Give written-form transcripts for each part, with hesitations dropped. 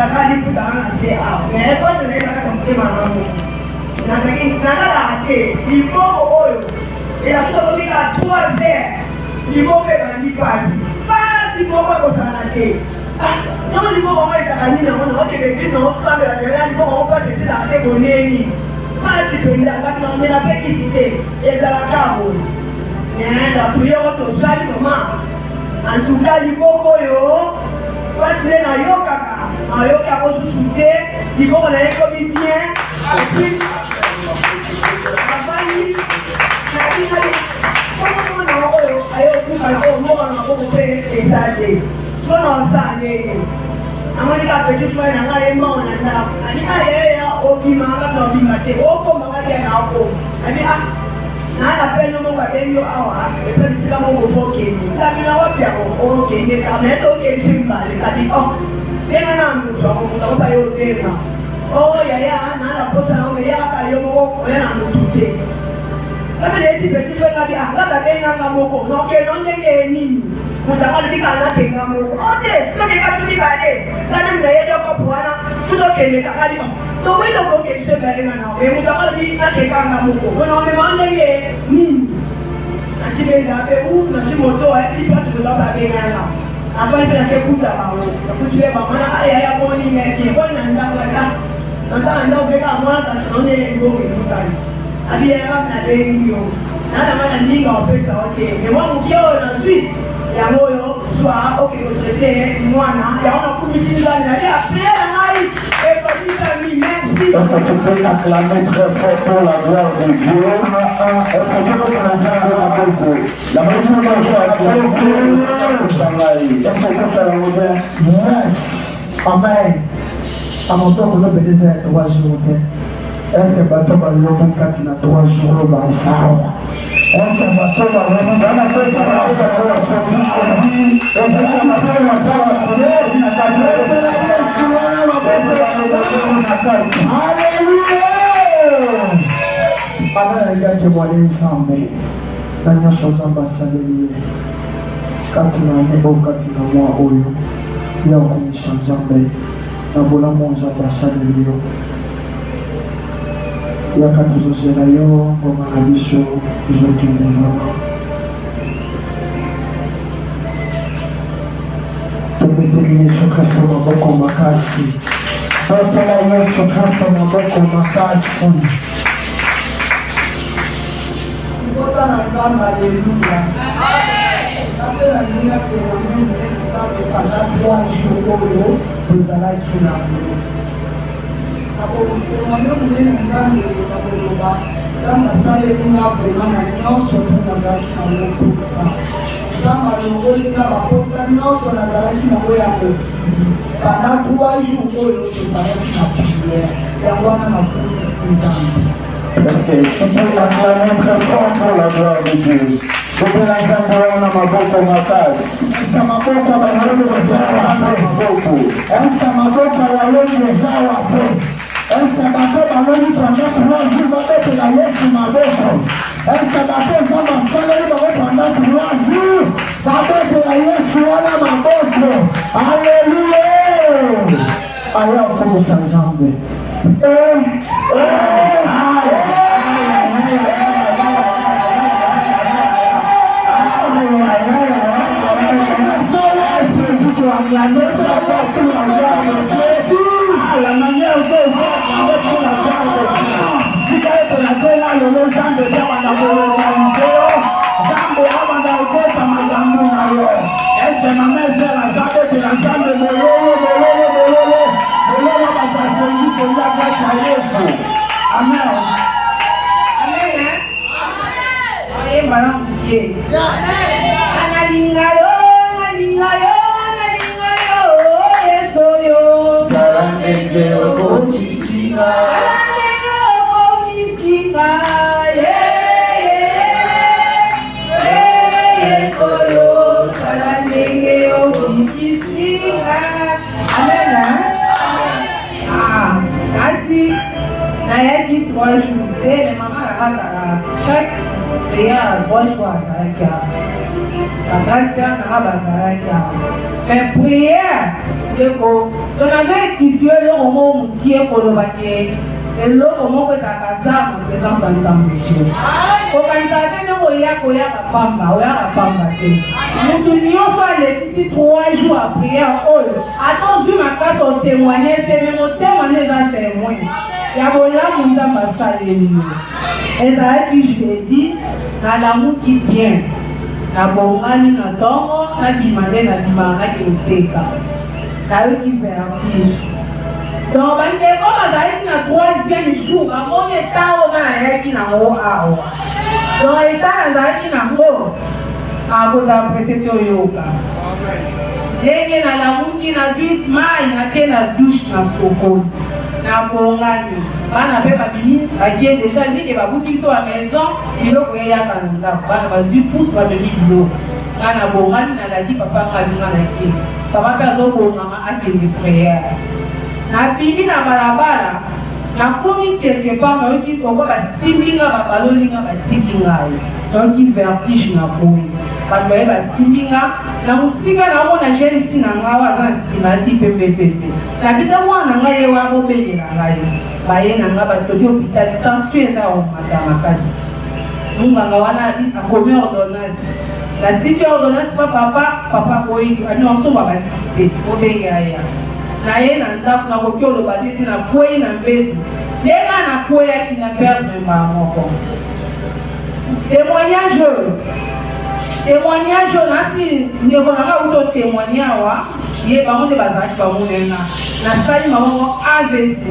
Ezalaka liputa wana na se awa mais pasi na ye na kati ya motema na nga moko nazalaki nalalaka te liboko oyo ela soki akomi kaka 3 heures liboko ebandi pasi pasi moko akosala te. Ah, yango liboko yango ezalaka nini yango? Naokende eglise, naosambela mela liboko yango pasi esilaka te. Boneni pasi mpenza bato nakomela mpe kisi te, ezalaka boye. Na priere oyo tosali mama, en tout cas liboko oyo pasi nde nayokaka, nayoki yango susu te. Liboko na ye ekomi bien. Epuis avandi nabingai mwana oyo ayokukana oyo moko na maboko mpe eza te. Sikoyo na osala ndenge namoni kaka petit frère na ngai ye mbongo na ndako nabi ayeya obima kaka obima te okoma kaka ya na okoma nabi ah naa na pene moko abengi yo awa epe bisika moko fo okende kabi na wapi yango okende kaka na ete okende so mibale kabi o oh, benga na moto yango moto yango baye obenga o oh, yaya naa na posa na yo ya kaka yo moko oya na motu te. Kabi na esi petit frère kabi ah nga babenga nga moko nokende ndenge nini moto yango alobi kaka nakenga moko o te tokeka so mibale nga nde na ye yokopo wana soki okende kaka bi tokoki tokokende so mibale nga nao me moto yango alobi nakeka nga moko mpona omema ndenge nini nasibenza mpe u nasi moto ti place moto yango babengana afandi mpe nakekuta bango nakuti mpe bango wana ayaya boni ngai bien boni na ndako ata naza na ndako mpe kaka mwana kasi naone libongo ebukani. Abiyaka nabengi yo nana nga na ninga opesa yo te me mwa moke oyo nazwi yango oyo zwa oke kotraite mwana yango nakumisi Nzambe na ye apeye na ngai ekokisami. Merci. Est-ce que tu peux acclamer très fort pour la gloire de Dieu? Est-ce que tu peux acclamer maboko? La Est-ce que tu peux bien? Yes. Amen. À mon tour, nous peut-être ya 3 jours te. Est-ce que bato balobi kati na 3 jours bazawa? Est-ce que bato balobi Alléluia! Amen. Alingi atémoigne Nzambe na nyonso Nzambe asaleli ye kati na ane oyo, kati na mwa oyo ya okumisa Nzambe na bolamu Nzambe asaleli yo. Yaka, tozozela yo, ngoma na biso ezokende vraiment. Tobeteli Yesu Kristo maboko makasi, betela Yesu Kristo maboko makasi. Libota na Nzambe, aleluya! Nga mpe nalingi na témoigner monene Nzambe pendant 3 jours oyo tozalaki nango. Nakotémoigner monene Nzambe na koloba Nzambe asaleli nga vraiment na nyonso mpo nazalaki nango mposa. Nzambe alongoli nga baposa nyonso nazalaki nango ya mokili pendant 3 jours oyo tozalaki na prière. Yango wana nakumisi Nzambe. Est-ce que tu peux acclamer très fort pour la gloire de Dieu? Topela Nzambe wana maboko makasi. Esa maboko balongi ezawa te. Maboko. Esa maboko balongi ezawa te. Esa bato balongi pendant 3 jours babetela Yesu maboko. Esa bato Nzambe asaleli bango pendant 3 jours babetela Yesu wana maboko. Alleluya! Aya okomisa Nzambe. Eh, eh, La manière dont pour la gloire de Dieu. Tika ete na nzela lelo Nzambe mpe abanda kolokalize yo, Nzambe abanda kokota makambo na yo. Ete mama Esere aza betela Nzambe mololo, mololo, mololo, mololo, bato asengi kolia kati ya Yesu. Amen. Amen. Oyemba na moke. Nalinga yo, nalinga yo, nalinga yo, Yesu yo. Tala ndenge okomisinga. Tala ndenge okomisinga, ye, ye, ye, Yesu yo. Tala ndenge okomisinga. Amen. Ah, kasi nayaki 3 jours te, mais mama na nga azalaka chaque prière ya 3 jours azalaki awa. Ba grande sœur na nga bazalaki awa. Mais prière ndeko, to nazo édifier eloko moko mokie koloba ke eloko moko ezalaka zamba présence ya Nzambe te. Kokanisaka te ndenge oyaka oyaka pamba, oyaka pamba te. Mutu nyonso alekisi 3 jours ya prière oyo, ata ozwi makasi otemoigne te, mais motema nde eza témoin ya bolamu Nzambe asaleli yo. Ezalaki jeudi, nalamuki bien, nabongani na ntongo, nabima nde nabimaka nakende koteka. Nayoki vertige. Donc bandeko bazalaki na troisième jour, bamoni etat oyo nga nayaki nango awa. Donc etat nazalaki nango, akozala presse te oyoka. Ndenge nalamuki nazwi mayi nake na douche nasokoli nabongani bana mpe babimi bakie deja ndenge babuki biso ba maison biloko eyaka na ndako bana bazwi pousse bamemi biloko nga nabongani nalaki papa nga alinga nake papa mpe azobongama akende priere nabimi na balabala nakomi quelque part nayoki okwa basimbi nga babaloli nga batiki ngai nayoki vertige na boyi bato baye basimbi nga na mosika naomona jeune fille na ngai oyo aza na nsima alati pembe pembe nabita mwana na ngai ye wana bobengela ngai baye na ngai batoki hôpital tension eza ya komata makasi munganga wana akomi ordonnance natiki ordonnance pa papa papa boyi ami osomba bakisi te obenge aya na ye na ndako nakoki oloba te te nakwei na mbeto ndenge nakweyaki na perdre mbala moko Témoignage oyo témoignage oyo nasi ndeko na ngai auti otémoigne awa ye bango nde bazalaki bamona nga nasali bango avc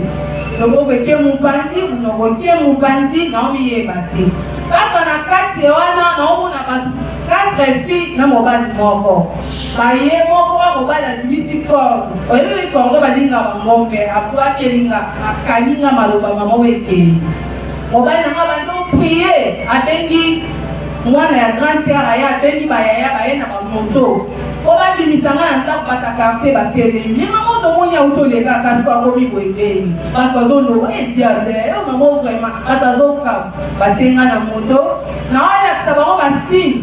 loboko eke mopanzi monoko eke mopanzi naomiyeba te kaka na kati wana naomona bato quatre filles na mobali moko baye moko wa mobali abimisi corde oyebi corde balinga bangombe abwakeli nga akangi nga maloba mama oyo ekei Mobali na nga bandi o prier, abengi mwana ya grande sœur aye, abengi ba yaya baye na ba moto po babimisa nga na ndako. Bato ya quartier batelemi, ye mama tomoni auti oleka kasi po akomi boye ndeni bato bazoloba e diable yo mama vraiment bato azokaba batie nga na moto naolakisa bango basigne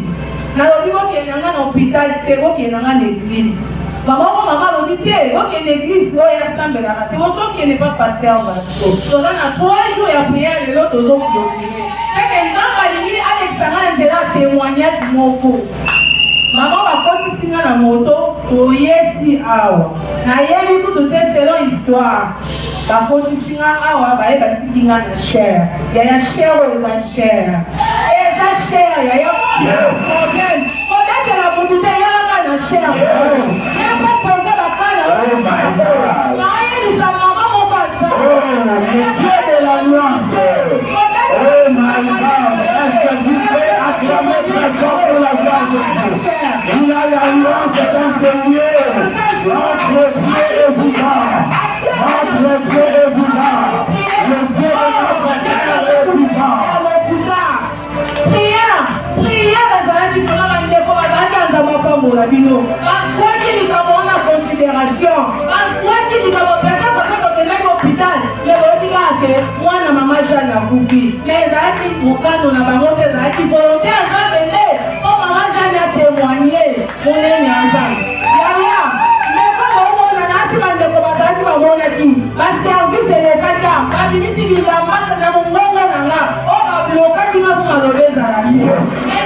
nalobi bokende na nga na hôpital te, bokende na nga na église. Mama moko mama alobi te bokende église oyo asambelaka te, botokende pa pasteur Vasco, toza na 3 jours ya prière lelo tozo clôturer seke Nzambe alingi alekisa nga na nzela ya témoignage moko. Mama bakotisi nga na moto toyeti awa nayebi kutu te selon histoire bakotisi nga awa baye batiki nga na chair yaya chair oyo eza chair eza chair yaya problème kobetela mutu te yaka na chair yaka poza bakala naoyebisa mama moko aza Dieu de l'alliance. Oh my God, est-ce que tu peux acclamer très fort pour la gloire de Dieu? Il a l'alliance dans ce lieu entre Dieu et vivant. Entre Dieu et vivant. Le Dieu de notre Père est vivant. Prière prière ezalaki mpona bandeko bazalaki ya Nzambe apambola bino bazwaki likambo wana considération bazwaki likambo mpenza parce tokendaki hôpital me boyoki kaka ke mwana mama Jeanne akufi me ezalaki mokano na bango te ezalaki volonté ya Nzambe nde mpo mama Jeanne atémoigne monene ya Nzambe yaya meko bomona nasi bandeko bazalaki bamonaki baservice elekaki awa babimisi bilamba na mongongo na nga oyo bablokaki nga mpo maloba ezalaki me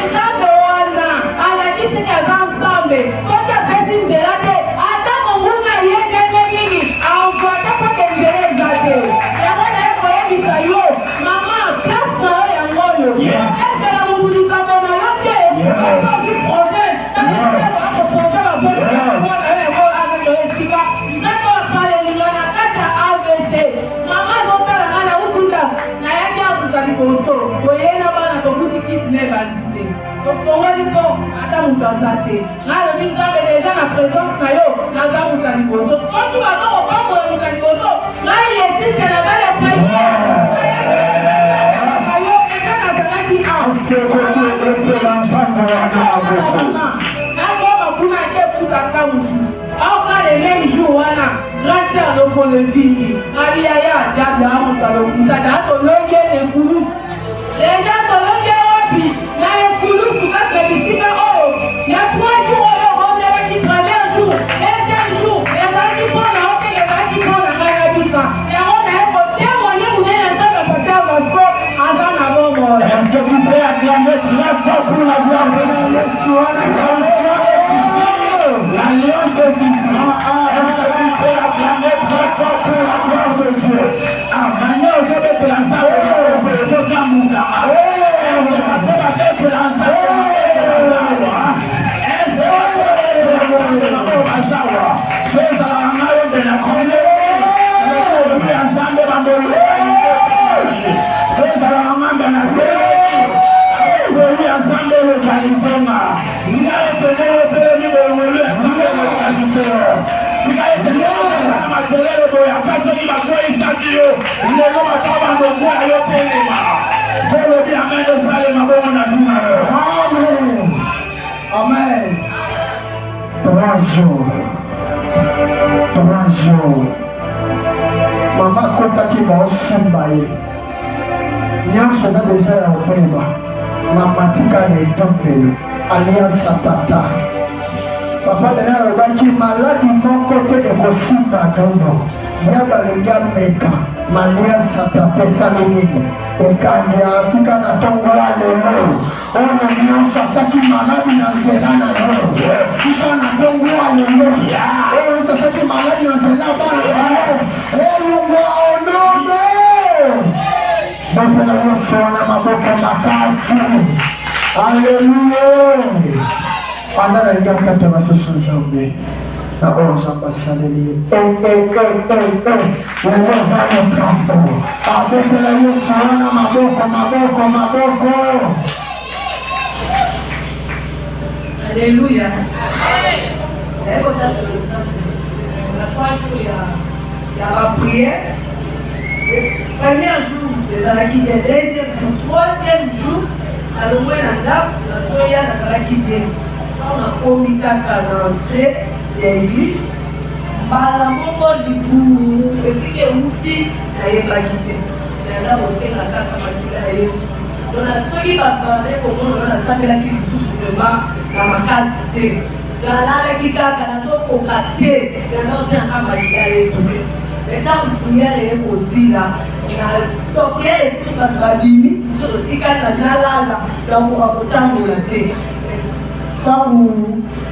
Nzambe wana alakisiki aza Nzambe soki apesi nzela te ata monguna ye ndenge nini envoite mpo ke nzela eza te yango naye koyebisa yo mama place na yo yango oyo ezela motu likambo na yo te okozi problème kopoze bapo na yo yango akendo esika Nzambe asalelinga na kati ya avc mama azotala nga nauti ndako nayaki abuka liboso toyela bana tokuti kisi na ebandi te tofongoli porte ata moto aza te ngai alobi Nzambe deja na présence na yo naza moto ya liboso soki baza kopambola moto ya liboso ngai Leticia naza le premier yo deja nazalaki awa nakoma kuna ake efutaka mosusu aoka le même jour wana grande sœur lokolo evimbi ali yaya diable amoto alokuta da tolongi ekulusu deja tolongi wapi na ekulusu kaka bisika oyo. Yesu wana L'alliance est ici. Est-ce que tu peux acclamer très fort pour la gloire de Dieu? Ah, manière ozobetela Nzambe maboko ezokambukama. Est-ce que bato babetela Nzambe maboko bazawa? Est-ce que bato babetela Nzambe maboko bazawa? So ezalaka ngai oyo nde nakomi ya Nzambe bandolo so ezalaka ngai nde natelemi ngolu ya Nzambe elokalizenga ngai esengeli otelemi boye ngolu ya Nzambe elokalize yo tika ete na makelele boye ata soki bakweyisaki yo lelo bato bandokwea yo telema tolobi amen esalema bongo na bino yo. Amen. Amen. 3 jours. 3 jours. Mama akotaki baosimba ye. Nyonso eza deja ya kobeba. Mama tika na etumbelo. Alliance ya tata. Papa Daniel alobaki maladi moko te ekosimba nono. Diable alingi ameka. Alliance ya tata esali nini? Ekangi atika na ntongo ya lelo. Oyo nyonso atiaki maladi na nzela na yo. Tika na ntongo ya lelo. Oyo nyonso atiaki maladi na nzela bana na yo. Elongwa onome. Betela Yesu wana maboko makasi. Aleluya. Wana nalingi akata basusu Nzambe na oyo Nzambe asaleli ye. Yango eza mokambo. Abetela Yesu wana maboko maboko maboko. Alléluia. Na 3 jours ya baprière, premier jour ezalaki bien, deuxième jour, troisième jour, nalongwe na ndako, nazoya, nazalaki bien. Ntango nakomi kaka na entrée ya église, mbala moko libumu esika euti nayebaki te. Nayanda kosenga kaka makila ya Yesu. Donc soki bato bande komona, nasambelaki lisusu vraiment na makasi te, nalalaki kaka, nazokoka te, yanda osengaka makila ya Yesu Kristo. Mais ntango prière eye kosila, donc prière esili, bato babimi, biso totikali na nalala, nakoka kotambola te. Ntango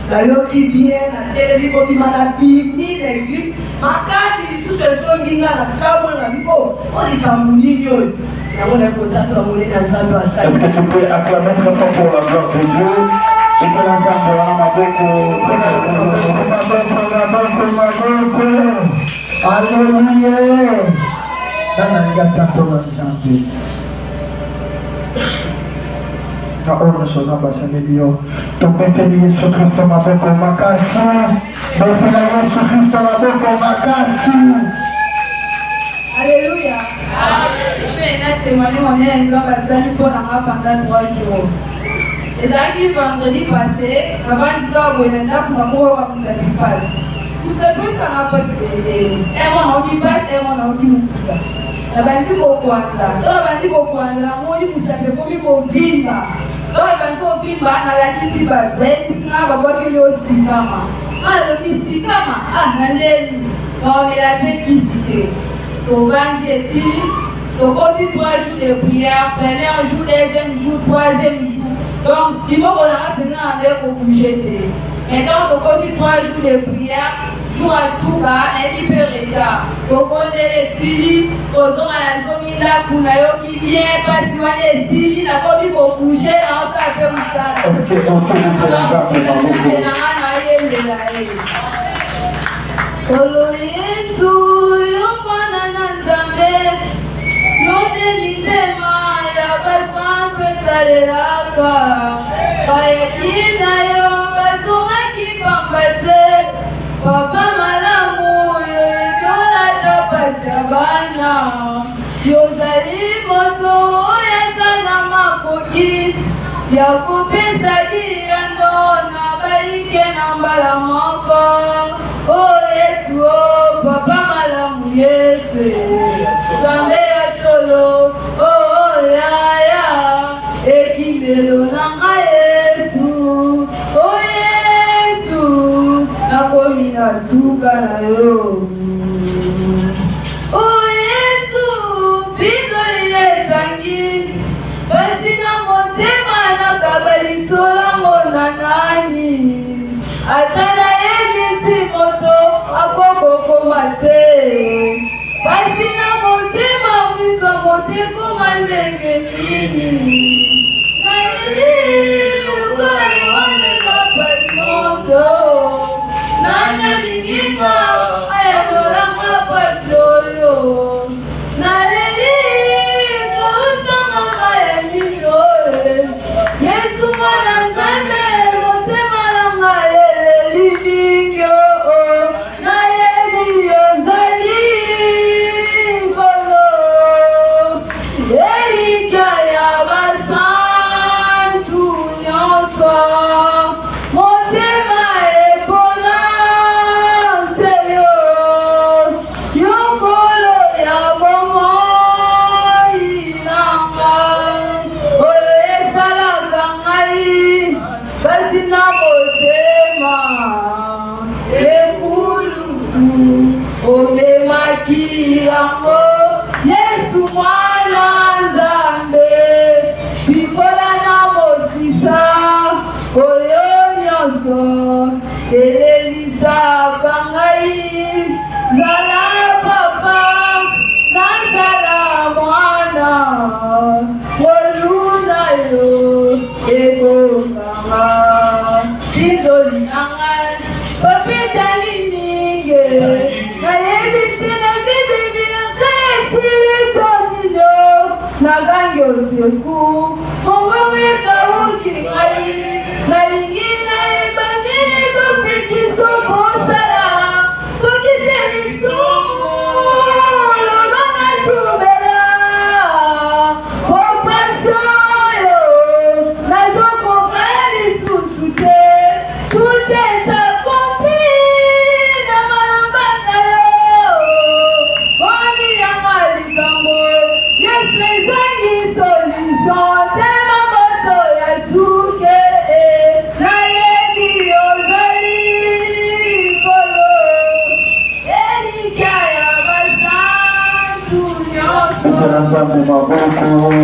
nayoki bien, natelemi kobima, nabimi na église, makasi lisusu ezongi nga na kamwa na bi o o likambo nini oyo. Yango naye kotatola monene ya Nzambe asali. Est-ce que tu peux acclamer très fort pour la gloire de Dieu? Betela Nzambe wana maboko. Maboko maboko maboko. Aleluya. Nana nalingi atatola Nzambe na oyo nyonso Nzambe asaleli yo. Tobeteli Yesu Kristo maboko makasi. Betela Yesu Kristo maboko makasi. Alléluia. Mpe na témoigner monene Nzambe asali mpo na nga pendant 3 jours. Ezalaki vendredi passé, navandi kaka boye na ndako, namokoyoka mosapi pasi. Mosapi osanga pasi belebele. Emo naoki pasi, emo naoki mokusa. Nabandi kokwanza. To nabandi kokwanza, namoni mosapi ekomi kovimba. To ebandi kovimba, nalakisi bato. Bayebisi nga babwakeli yo sikama. Nga nalobi sikama, ah naleli. Baomela mpe kisi te. Tovandi, esili, tokoti 3 jours de prière, premier jour, deuxième jour, troisième jour. Donc liboko nanga mpenza na nde kobouge te. Mais ntango tokoti 3 jours de prière, jour asuka nayeki mpe retard, tokondela, esili, kozonga, nazongi ndako, nayoki bien, mpasi wana esili, nakomi kobouge, naosala mpe mosala. Est-ce que otobetela Nzambe maboko? Nanga nayembela ye. Kolo Yesu, yo mwana na Nzambe, yo nde mitema ya basantu etalelaka. Bayaki na yo bazongaki pamba te. Papa malamu, yo ekolata pasi ya bana. Yozali moto oyo aza na makoki ya kopesa biyano na bayike na mbala moko. O Yesu, o papa malamu, Yesu Nzambe ya solo, o yaya ekimelo na ngai, Yesu, o Yesu, nakomi na suka na yo. O Yesu, mpinzoli esangi pasi na motema, nakaba lisolango na nani. ekoma ndenge nini naleli lokola yohane na patmoso nani alingi nga ayanola nga pasi oyo naleli kouta mama ya miso yesu mwana nzambe motema na ngai eleli mingi oh, nayebi ozali nkolo elikya ya basantu nyonso motema epona se yo yo nkolo ya bomoi na nga oyo esalaka ngai pasi na motema ekulusu omemaki yango yesu mwana nzambe pikola na mosisa oyo nyonso elelisaka ngai zala papa nazala mwana ngolu na yo ekokanga tindoli na ngai bapetali mingi nayebi ntina bibibi na ngai esili to nino nagangi oseku mongongo ekauki ngai nalingi nayeba nini kopekiso kosala soki mpe lisumu loba natubela kopasi oyo nazokoka lisusu te tout est accompli na maloba na yo oliyanga likambo yesu ezangi solution telema moto ya suke nayebi ozali likolo elikya ya basantu nyonso Betela Nzambe maboko,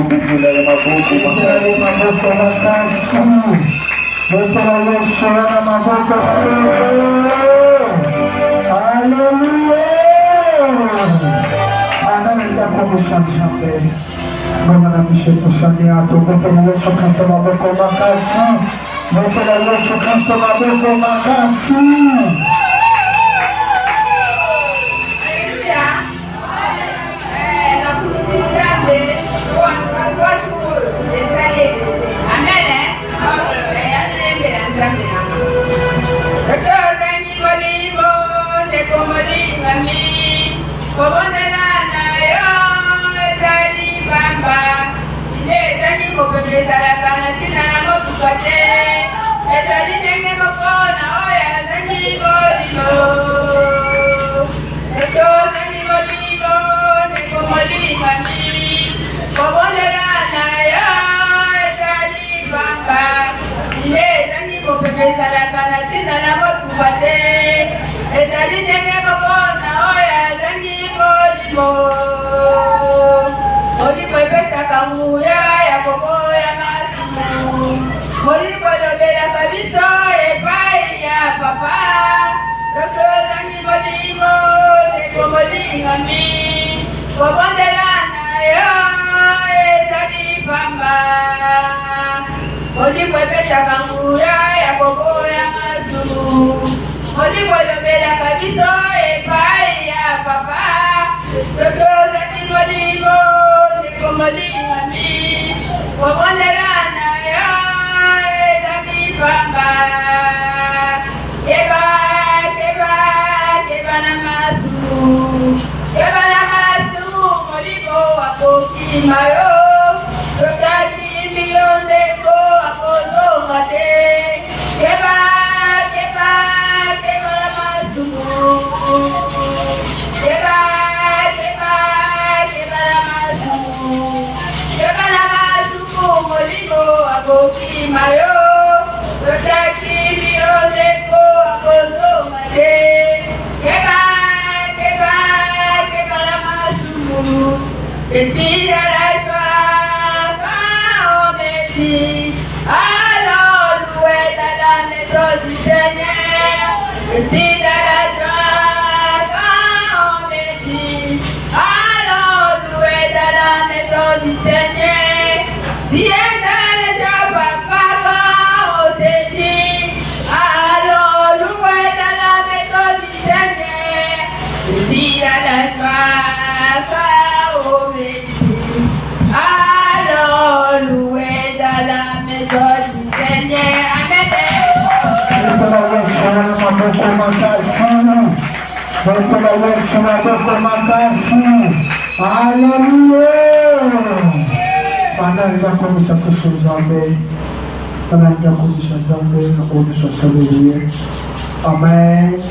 betela ye maboko Betela ye makasi. maboko makasi betela yesu wana maboko aleluya ana eza komisa nzambe ngonga na biso epusani ya tobetela yesu kristo maboko makasi betela yesu kristo maboko makasi Alléluia. Eh, nakumisi Nzambe po antuka oyo esali amen eh? Eh, yanayembela Nzambe na nga soki ozangi molimo ndeko molingami kobondela na yo ezali pamba nde ezangi mopepe ezalaka na ntina na motuka te ezali ndenge moko na oyo azangi molimo soki ozangi molimo ndeko molingami kobondela na yo ezali pamba nde ezangi mopepe ezalaka na ntina na motuka te ezali ndenge moko na oyo azangi molimo molimo epesaka nguya ya koboya masumu molimo elobelaka biso epai ya papa soki ozangi molimo ndeko molingami kobondela na yo ezali pamba molimo epesaka nguya ya koboya masumu molimo elobelaka biso epai ya papa soki ozangi molimo ndeko molingami kobondela na yo ezali pamba keba keba keba na masumu keba na masumu molimo akokima yo soki akimi yo ndeko akozonga te keba keba keba na masumu keba keba keba na masumu keba na masumu molimo akokima yo soki akimi yo ndeko akozonga te keba keba keba na masumu Je suis dans la joie quand on me dit allons louer dans la maison du Seigneur. Je suis dans la joie quand on me dit allons louer dans la maison à la gloire au Messie. Allons louer dans la maison du Seigneur. Amen. Betela Yesu wana maboko makasi. Betela Yesu maboko makasi. Aleluya. Banda alingi akomisa susu Nzambe. Banda alingi akomisa Nzambe, akomisa asaleli ye. Amen.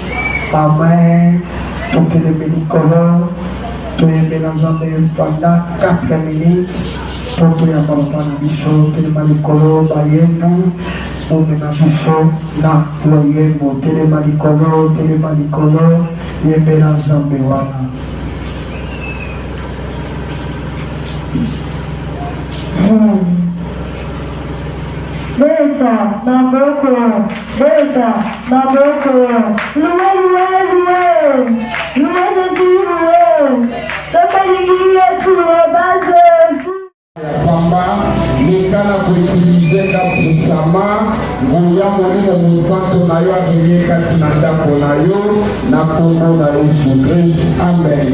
Amen. Totelemi likolo. Toyembela Nzambe pendant 4 minutes. Mpo toyamba papa na biso. Telema likolo bayembu. Bomema biso na loyembo. Telema likolo, telema likolo. Yembela Nzambe wana. Jésus. Beta maboko, beta maboko, loué, loué, loué, loué Jésus, loué. Soki olingi Yesu, loba Jésus. Ya pamba meka na koutiliser nga puissament nguya molimo mosantu na yo avenye kati na ndako na yo na nkombo na yesu kristo amen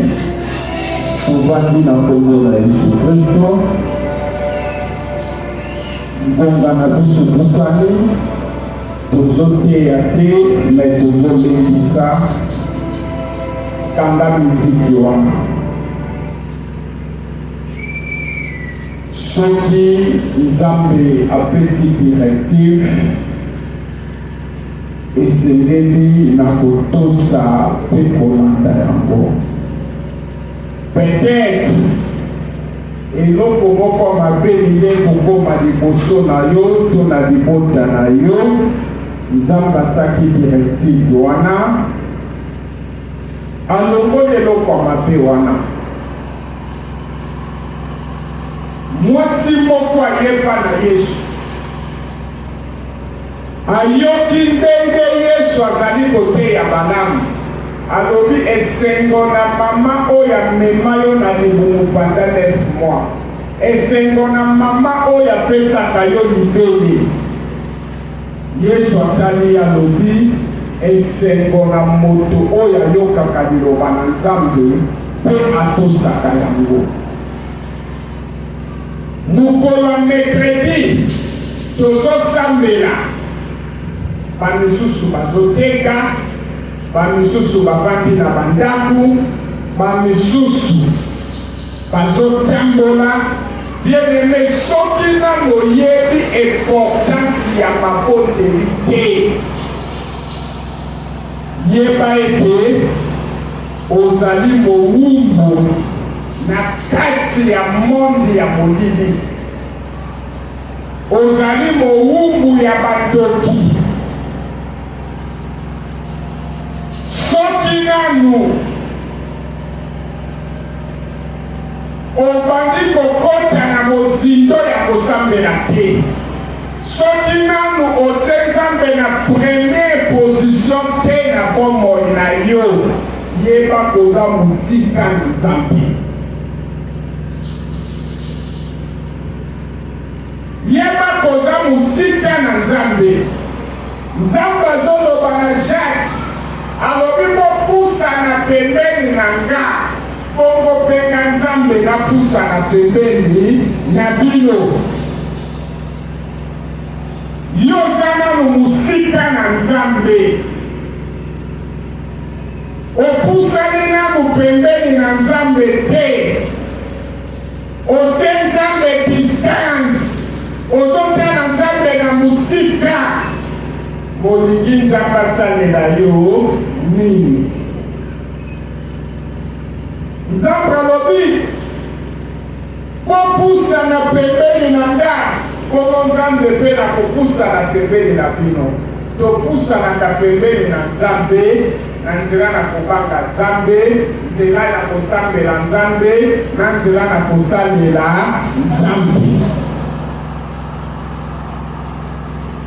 tovandi na nkombo na yesu kristo ngonga na biso tosali tozoteya te me tozolekisa kanga miziki wana soki nzambe apesi directive esengeli na kotosa mpe kolanda yango peut-être eloko moko mabe elingi kokoma liboso na yo to na libota na yo nzambe atiaki directive wana alongoli eloko ya mabe wana mwasi moko ayeba na yesu ayoki ndenge yesu azali koteya malamu alobi esengo na mama oyo amema yo na libumu pendant 9 mois esengo na mama oyo apesaka yo libele yesu atali alobi esengo na moto oyo ayokaka liloba na nzambe mpe atosaka yango mokolo ya mercredi tozosambela bamisusu bazoteka bamisusu bavandi na bandako bamisusu bazotambola bien-aimé soki nano oyebi importance ya mabondeli te yeba ete ozali mowumbu na kati ya monde ya molili ozali mowumbu ya bandoki soki nanu obandi kokɔta na mozindo ya kosambela te soki nanu otie nzambe na première position te na bomoi na yo yeba koza mosika na nzambe yeba koza mosika na nzambe nzambe azoloba na jacques alobi bopusana pembeni na nga bongo mpe nga nzambe napusana pembeni na bino yo oza nanu mosika na nzambe opusani nanu pembeni na nzambe te otie nzambe distance ozotala nzambe na mosika molingi nzambe asalela yo nini nzambe alobi bopusana pembeni na nga bongo nzambe mpe nakopusana pembeni na bino topusanaka pembeni na nzambe na nzela na kobanga nzambe nzela na kosambela nzambe na nzela na kosalela nzambe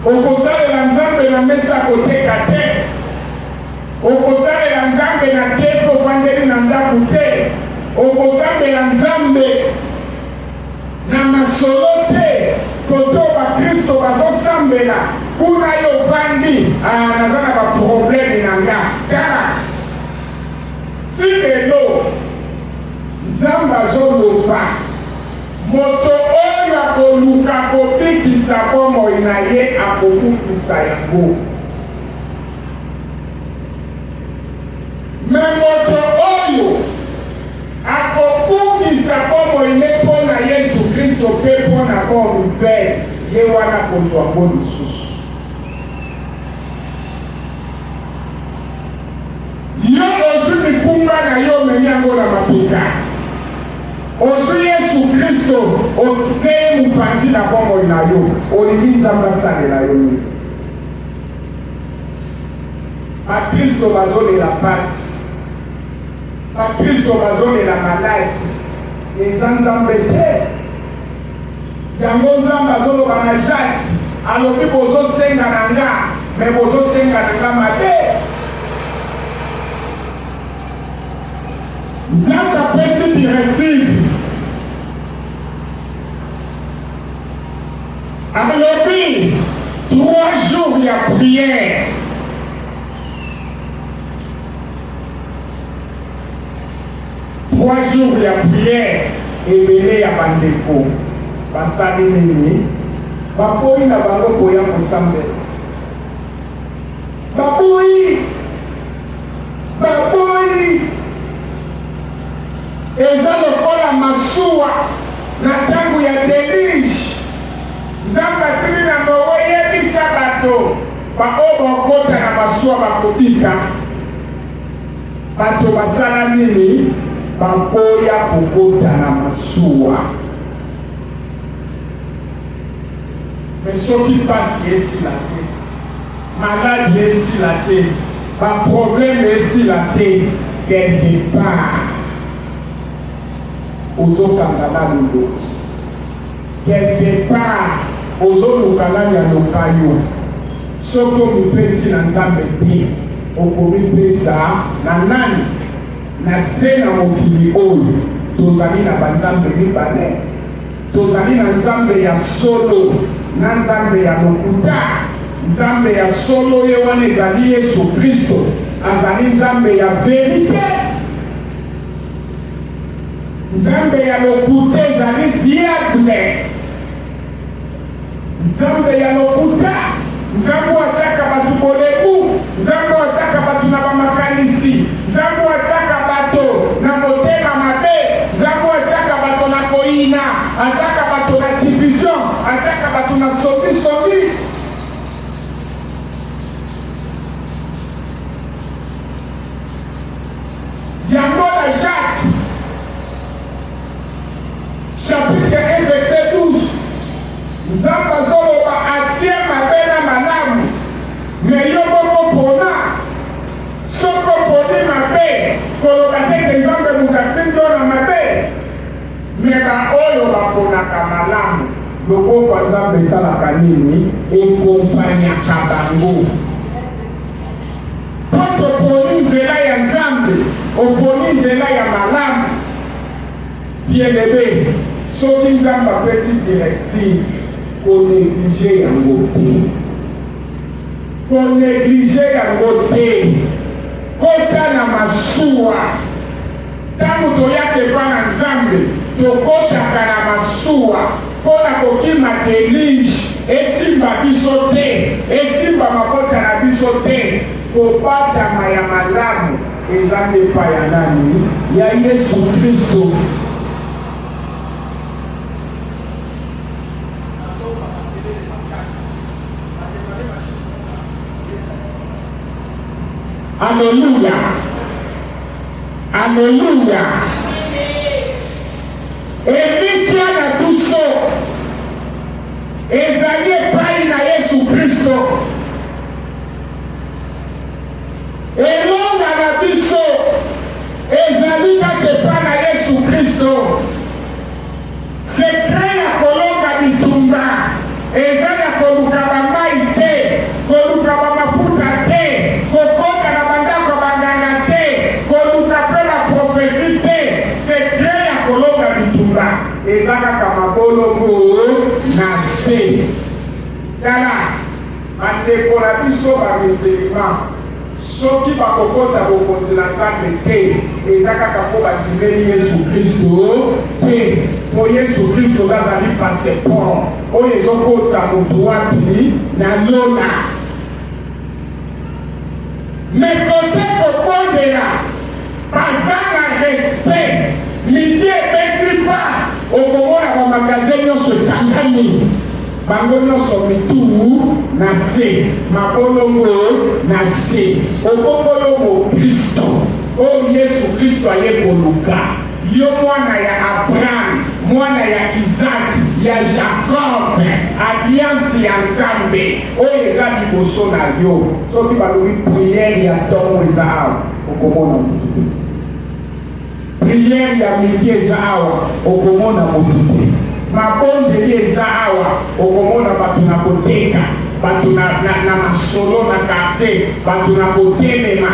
okosalela nzambe na mesa koteka te okosalela nzambe na te ofandeli na ndako te okosambela nzambe na masolo te koto bakristo bazosambela kuna yo ovandi ah, naza na baproblème na nga tala Ti lelo Nzambe azoloba, Moto oyo akoluka kobikisa bomoi na ye akobungisa yango. Me moto oyo akobungisa bomoi ne mpo na Yesu Kristo mpe mpo na bonne nouvelle, ye wana akozwa yango lisusu. Yo ozwi mikumba na yo omemi yango na mapeka. Ozwi Yesu Kristo otie ye mopanzi na bomoi na yo, olingi Nzambe asalela yo nini? Bakristo bazolela pasi, bakristo bazolela maladi, eza Nzambe te. Yango Nzambe azoloba na Jacques, alobi bozosenga na nga, me bozosenga na nga mabe. Nzambe apesi directive, alobi 3 jours ya prière. 3 jours ya prière, ebele ya bandeko basali nini? Baboyi na bango koya kosambela, baboyi, baboyi. Eza lokola masuwa na ntango ya deluge. Nzambe atindi na Noe, yebisa bato baoyo bakota na masuwa bakobika. Bato basala nini? Baboya kokota na masuwa. Me soki mpasi esila te, maladi esila te, baproblème esila te, quelque part ozokanga nanu ndoki, quelque part ozoluka nani aloka yo. Soki omipesi na Nzambe te, okomipesa na nani? Na se na mokili oyo, tozali na banzambe mibale. Tozali na Nzambe ya solo na Nzambe ya lokuta. Nzambe ya solo ye wana ezali Yesu Kristo, azali Nzambe ya verite. Nzambe ya lokuta ezali diable. Nzambe ya lokuta, Nzambe oyo atiaka bato bolembu, Nzambe oyo atiaka bato na bamakanisi, Nzambe oyo atiaka bato na motema mabe, Nzambe oyo atiaka bato na koyina, atiaka bato na division, atiaka bato na somisomi. Yango na Jacques Chapitre 1 verset 12 Nzambe azoloba atie mabe na malamu, me yo moko pona. Soki oponi mabe, koloba te ke Nzambe moto atindi yo na mabe. Me baoyo baponaka malamu, loboko ya Nzambe esalaka nini? Ekompanyaka bango. Mpo toponi nzela ya Nzambe, oponi nzela ya malamu. Bien-aime, soki Nzambe apesi directive, ko negliger yango te. Ko negliger yango te. Kota na masuwa. Ntango toyaka epai na Nzambe, tokotaka na masuwa mpo na kokima deluge esimba biso te, esimba mabota na biso te. Kobatama ya malamu Eza nde epai ya nani? Ya Yesu Kristo. Aleluya, aleluya. Elikya na biso ezali epai na Yesu Kristo. Elonga na biso ezali kaka epai na Yesu Kristo. Sekre ya kolonga bitumba eza ya koluka bamai te, koluka bamafuta te, kokota na bandako ya banganga te, koluka mpe baprofesi te. Sekre ya kolonga bitumba eza kaka mabolongo na se. Tala, Bandeko na biso ba musulmans soki bakokota bokonzi na Nzambe te. eza kaka mpo bandimeli Yesu Kristo te. Mpo Yesu Kristo nde azali passeport oyo ezokotisa moto wapi? Na lola. Mais kote kobondela baza na respect, midi ebeti pa okomona ba magasin nyonso ekangami, bango nyonso mitu na se, mabolongo na se. Obongo yo mokristo oyo Yesu Kristo aye koluka yo, mwana ya Abraham, mwana ya Isaac, ya Jacob, alliance ya Nzambe oyo eza liboso na yo, soki balobi prière ya ntongo eza awa, okomona motu te. Prière ya midi eza awa, okomona motu te. Mabondeli eza awa, okomona bato na koteka, bato na, na, na masolo na quartier, bato na kotelema.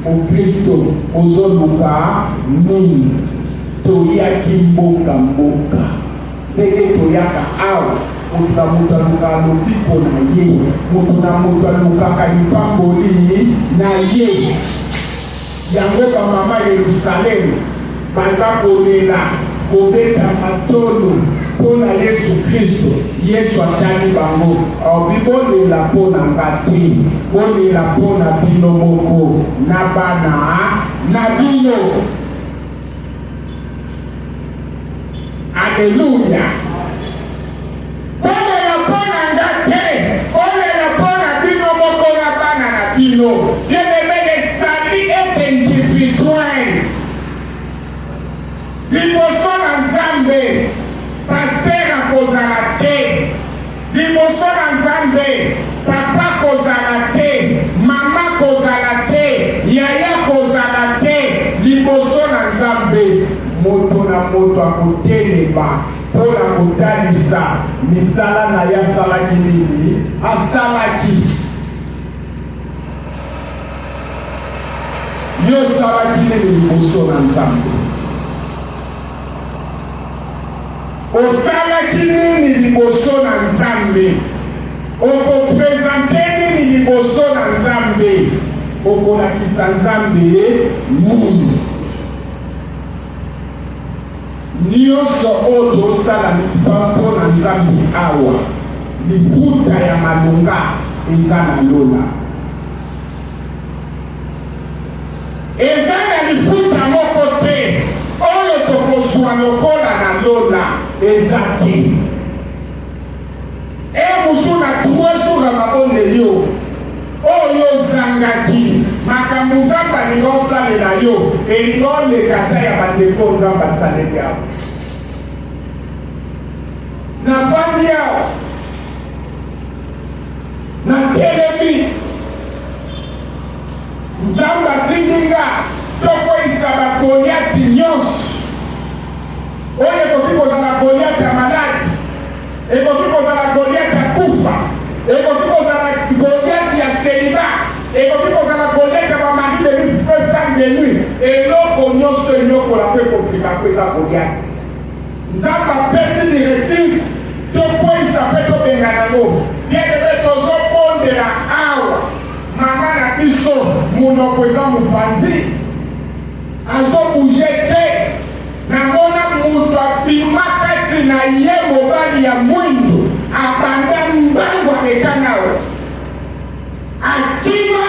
Mokristo, ozoluka nini? Toyaki mboka mboka. Ndenge toyaka awa, moto na moto alukaka lobiko na ye, moto na moto alukaka lipamboli na ye. Yango bamama Yerusaleme baza kolela, kobeta matolo mpo na Yesu Kristo. Yesu atali bango, alobi, bolela mpo na nga te, bolela mpo na bino moko na bana na bino. Aleluya! Bolela mpo na nga te, bolela mpo na bino moko na bana na bino. Bien-aimé, le salut est individuel. Liboso na Nzambe, pasteur akozala te. Liboso na Nzambe, papa kozala te, mama kozala te, yaya kozala te. Liboso na Nzambe, moto na moto akotelema mpo na kotalisa misala na ye asalaki nini, asalaki. Yo osalaki nini liboso na Nzambe? Osalaki nini liboso na Nzambe? Okopresente nini liboso na Nzambe? Okolakisa Nzambe nini? Nyonso oyo tosala mpo na Nzambe awa, lifuta ya malonga eza na lola. Eza na lifuta moko te oyo tokozwa lokola na lola, eza te. E mosusu na 3 jours ya mabondeli oyo oyo ozangaki makambo Nzambe alingi osalela yo, elingi oleka ata ya bandeko Nzambe asaleli awa. Navandi awa Natelemi. Nzambe atindi nga tokweyisa ba Goliati nyonso. Oyo ekoki kozala Goliati ya maladi, ekoki kozala Goliati ya kufa, ekoki kozala Goliati ya celibat, ekoki kozala Goliati ya ba mari de nuit mpe femme de nuit. Eloko nyonso enyokola mpe ekomplika mpe eza Goliati. Nzambe apesi directive tokweyisa mpe tobengana yango. Bien aime, tozobondela awa mama na biso monoko eza mopanzi, azobouge te. Namona moto abima kati na ye mobali ya mwindu abanda mbangu aleka nao akima.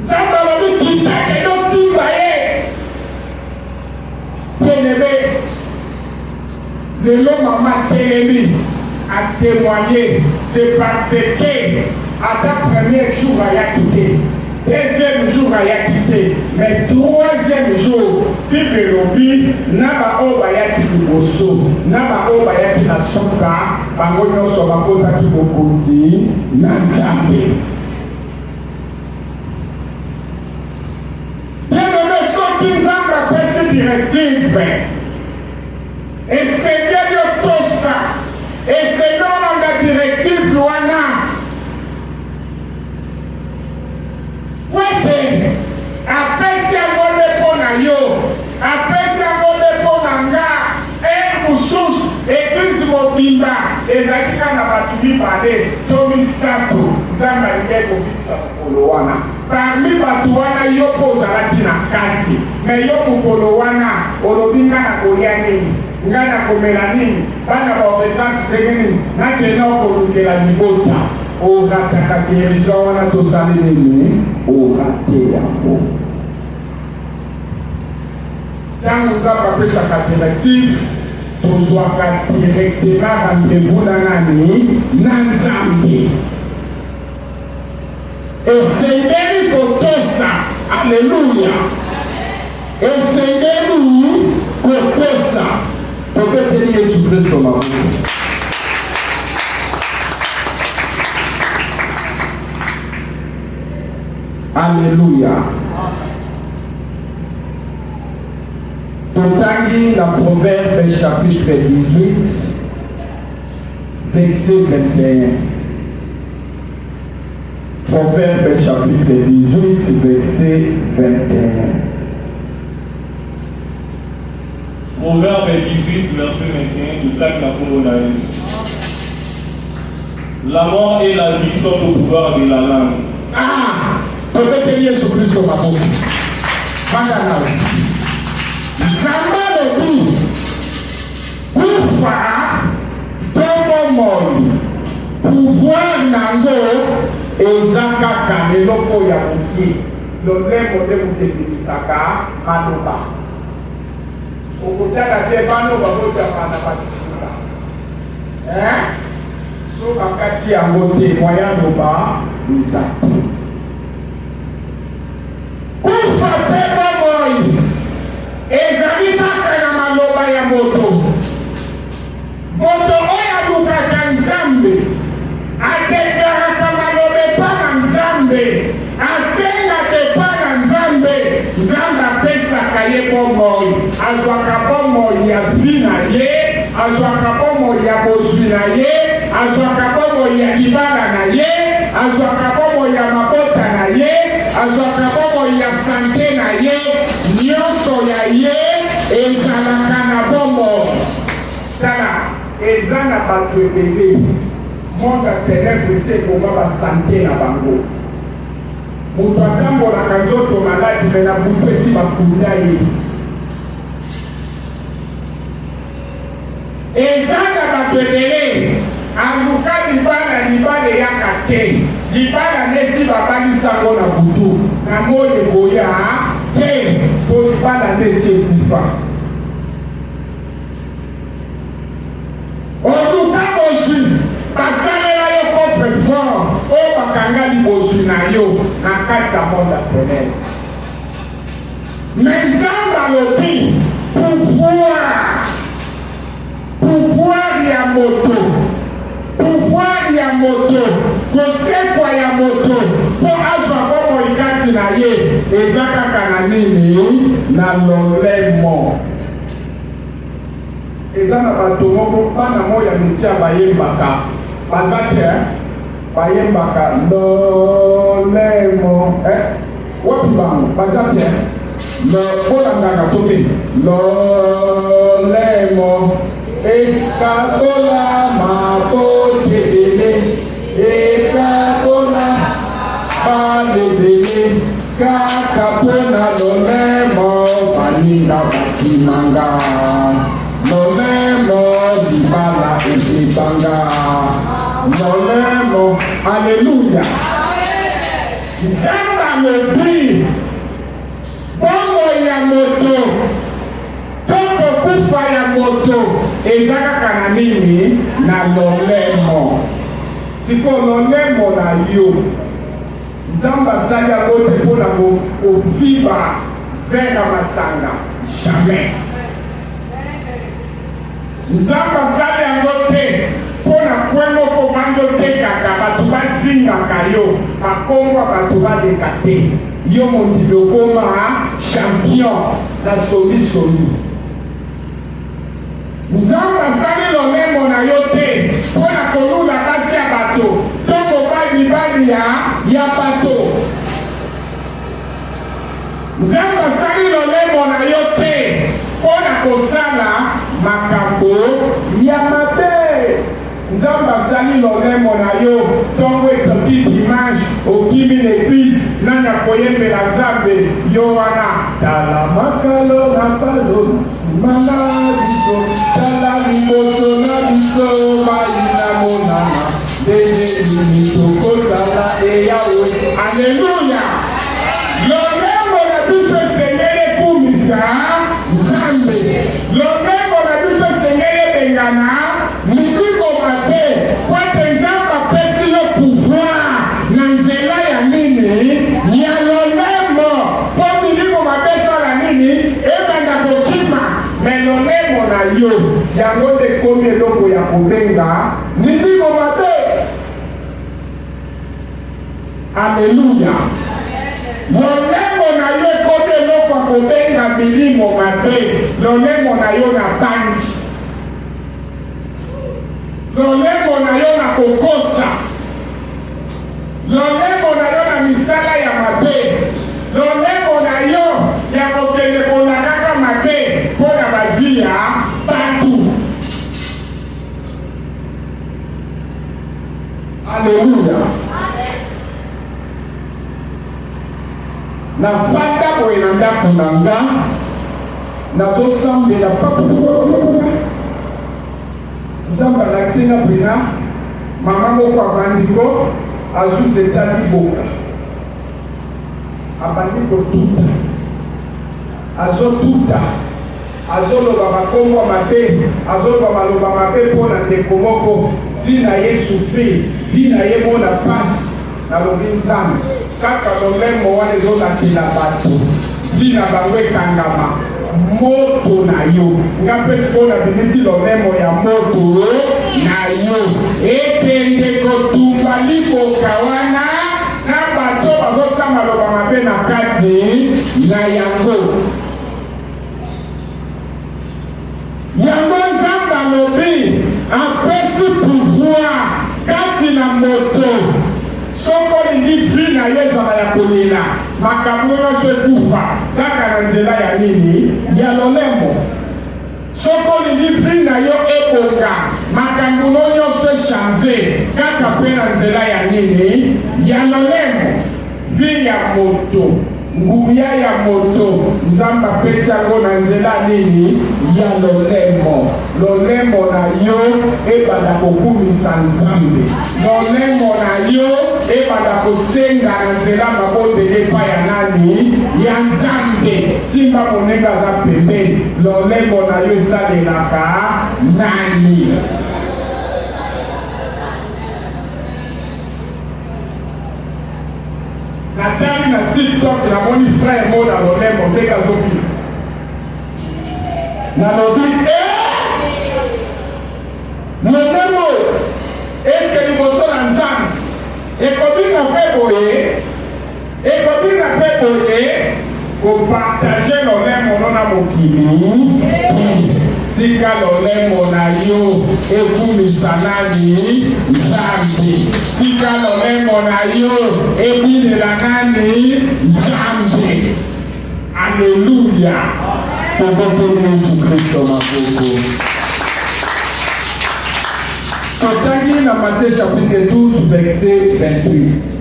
Nzambe alobi kita kende osimba ye. Bien-aimé, lelo mama atelemi a témoigner, c'est parce que ata premier jour ayaki te, deuxième jour ayaki te, mais troisième jour Bible elobi na baoyo bayaki liboso na baoyo bayaki na suka, bango nyonso bakotaki bokonzi na Nzambe. Bien-aimé, soki Nzambe apesi directive, esengeli otosa, esengeli olanda directive wana, po ete apesi yango nde mpo na yo, apesi yango nde mpo na nga. Heure mosusu eglise mobimba ezalaki kaka na bato mibale to misato, Nzambe alingaki kobikisa mokolo wana. Parmi bato wana yo mpe ozalaki na kati, mais yo mokolo wana olobi nga nakolia nini, nga nakomela nini, bana ba vacances ndenge nini, nakenda kolukela libota. Orataka guérison wana, tosali nini? Orate yango. Ntango Nzambe apesaka directive, tozwaka directement rendez-vous na nani? Na Nzambe. Esengeli kotosa. Aleluya! Esengeli kotosa. Tobeteli Yesu Kristo maboko. Aleluya! Totangi na Proverbe chapitre 18 verset 21. Proverbe chapitre 18 verset 21. Proverbe 18 verset 21 totangi na nkombo na Yesu. La mort et la vie sont au pouvoir de la langue. Ah! Tobeteli Yesu Kristo maboko. Banda nawe. Nzambe alobi kufa to bomoi, pouvoir nango eza kaka eloko ya moke. Lolemo nde moto ebimisaka maloba. Okotala te bana oyo babotama na basinga. Hein? So bakati yango te, moyen aloba eza te. Kufa mpe bomoi ezali kaka na maloba ya moto. Moto oyo alukaka Nzambe adeklaraka maloba epa na Nzambe, asengaka epa na Nzambe, Nzambe apesaka ye bomoi, azwaka bomoi ya vie na ye, azwaka bomoi ya bozwi na ye, azwaka bomoi ya libala na ye, azwaka bomoi ya mabota na ye, azwaka bomoi ya sante na ye, nyonso ya ye ezalaka na bomoi. Tala, eza na bato ebele monde ya ténèbre esi eboma basante na bango. Moto atambolaka nzoto maladi me na butu esi bakunda ye. Eza na bato ebele aluka libala, libala eyaka te. Libala nesi babalisango na butu na moi eboya te, po libala nde esi ekufa. Oluka bozwi, basalela yo coffre fort oyo bakanga libozwi na yo na kati ya monde ya ténèbres. Mais Nzambe alobi pouvoir, pouvoir ya moto, pouvoir ya moto, kosekwa ya moto mpo azwa bomoi kati na ye eza kaka na nini? Na lolemo. Eza na bato moko bana moko ya mike ya bayembaka baza te bayembaka lolemo eh? Wapi bango baza te lo bolandaka toke lolemo ekabola mabota ebele ekabola bana ebele kaka mpona lolemo baninga batimanga lolemo libala ebebanga lolemo aleluya. Nzambe alobi bomoi ya moto to kokufa ya moto eza kaka na nini? Na lolemo. Sikoyo lolemo na yo Nzambe asali yango te mpo na kofiba vin na masanga, jamais. Nzambe asali yango te mpo na kwe moko ovandi otekaka, bato bazingaka yo, bakombo ya bato baleka te. Yo mondimi okoma champion na songisongi. Nzambe asali lolemo na yo te mpo na kolula basi ya bato to mobali mibali ya ya bato. Nzambe asali lolemo na yo te mpo na kosala makambo ya mabe. Nzambe asali lolemo na yo ntongo etoki dimanche, okimi na eglise. Nani akoyembela Nzambe? Yo wana. Tala makalo na falo na nsima na biso, tala liboso na biso, mai na monana, ndenge nini tokosala eyawe. Aleluya! Lolemo na biso esengeli ekumisa Nzambe. Lolemo na biso esengeli ebengana milimo mabe, mpo ete Nzambe apesi yo pouvoir na nzela ya nini? Ya lolemo, mpo milimo mabe esala nini? Ebanda kokima. Me lolemo na yo yango nde ekomi eloko ya kobenga milimo mabe. Aleluya! Lolemo na yo ekomi eloko ya kobenga milimo mabe. Lolemo na yo na bangi, lolemo na yo na kokosa, lolemo na yo na misala ya mabe, lolemo na yo ya kokende kolakaka mabe mpo na bavi ya bato. Aleluya! Nafanda boye na ndako na nga, nazosambela papapapapapa, Nzambe alakisi nga mpena mama moko avandi ko azwi nzete ya liboka, abandi kotuta, azotuta Azoloba ba kombo ya mabe, azoloba maloba mabe po na ndeko moko, vie na ye souffrir, vie na ye mona pasi. Nalobi Nzambe, kaka lolemo wana ezolakela bato, vie na bango ekangama moto na yo. Nga mpe sikoyo nabimisi lolemo ya moto na yo, ekende kotumba liboka wana na bato bazotia maloba mabe na kati na yango. Yango Nzambe alobi apesi pouvoir kati na moto. Soki olingi vie na yo ezala ya kolela, makambo nyonso ekufa kaka na nzela ya nini? Ya lolemo. Soki olingi vie na yo ebonga, makambo no nyonso echange kaka mpe na nzela ya nini? Ya lolemo. Vie ya moto, nguya ya moto, Nzambe apesi yango na nzela nini? Ya lolemo. Lolemo na yo ebanda kokumisa Nzambe. Lolemo na yo ebanda kosenga na nzela mabondeli epai ya nani? Ya Nzambe. Simba moninga aza pembeni, lolemo na yo esalelaka nani? Natali na TikTok namoni frère moko na lolemo ndenge azobina. Nalobi eh! Lolemo eske liboso na Nzambe ekobina mpe boye, ekobina mpe boye kopartage lolemo no na mokili te. Tika lolemo na yo ekumisa nani? Nzambe. Tika lolemo na yo ebinela nani? Nzambe. Aleluya. Tobeteli Yesu Kristo maboko. Totangi na Matthieu chapitre 12 verset 28.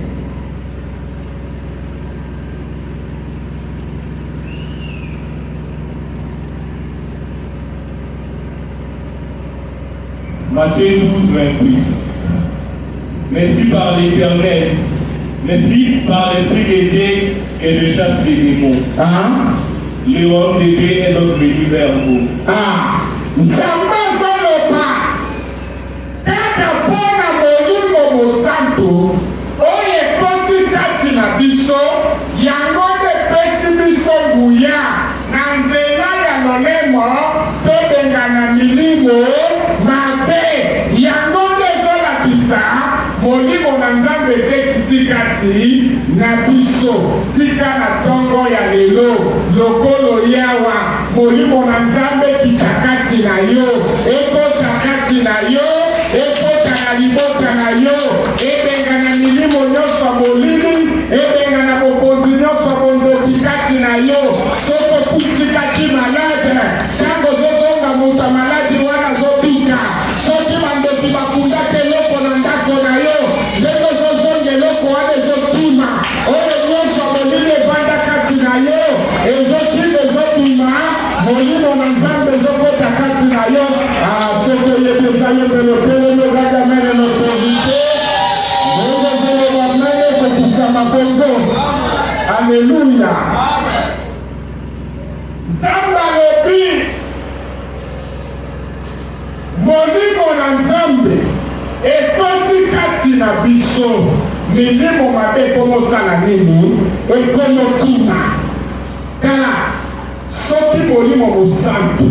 Matthieu 12, 28. Mais si par l'Éternel, mais si par l'Esprit de Dieu que je chasse les démons, ah. le royaume de Dieu est donc venu vers vous. Ah. Nzambe azoloba kaka mpo na Molimo Mosantu oyo ekoti kati na biso, yango nde epesi biso nguya na nzela ya lolemo tobengana milimo mabe. Yango nde ezolakisa Molimo na Nzambe esi ekiti kati na biso. Tika na ntongo ya lelo, lokolo yawa, Molimo na Nzambe ekita kati na yo, ekota kati na yo, ekota na libota na yo, ebengana milimo nyonso ya molili, ebengana bokonzi nyonso ya bondoki kati na yo. Soki okutikaki malade, ntango ozozonga moto ya maladi wana azobika. Soki bandoki bakundaka eloko na ndako na yo, ndenge ozozonga eloko wana ezokima. Oyo nyonso tempelo otelemi okaki amen na autorité ndenge ozoloba amen ekokisama bongo. Aleluya! Nzambe alobi Molimo na Nzambe ekoti kati na biso, milimo mabe ekomosala nini? Ekomokima. Tala, soki Molimo Mosantu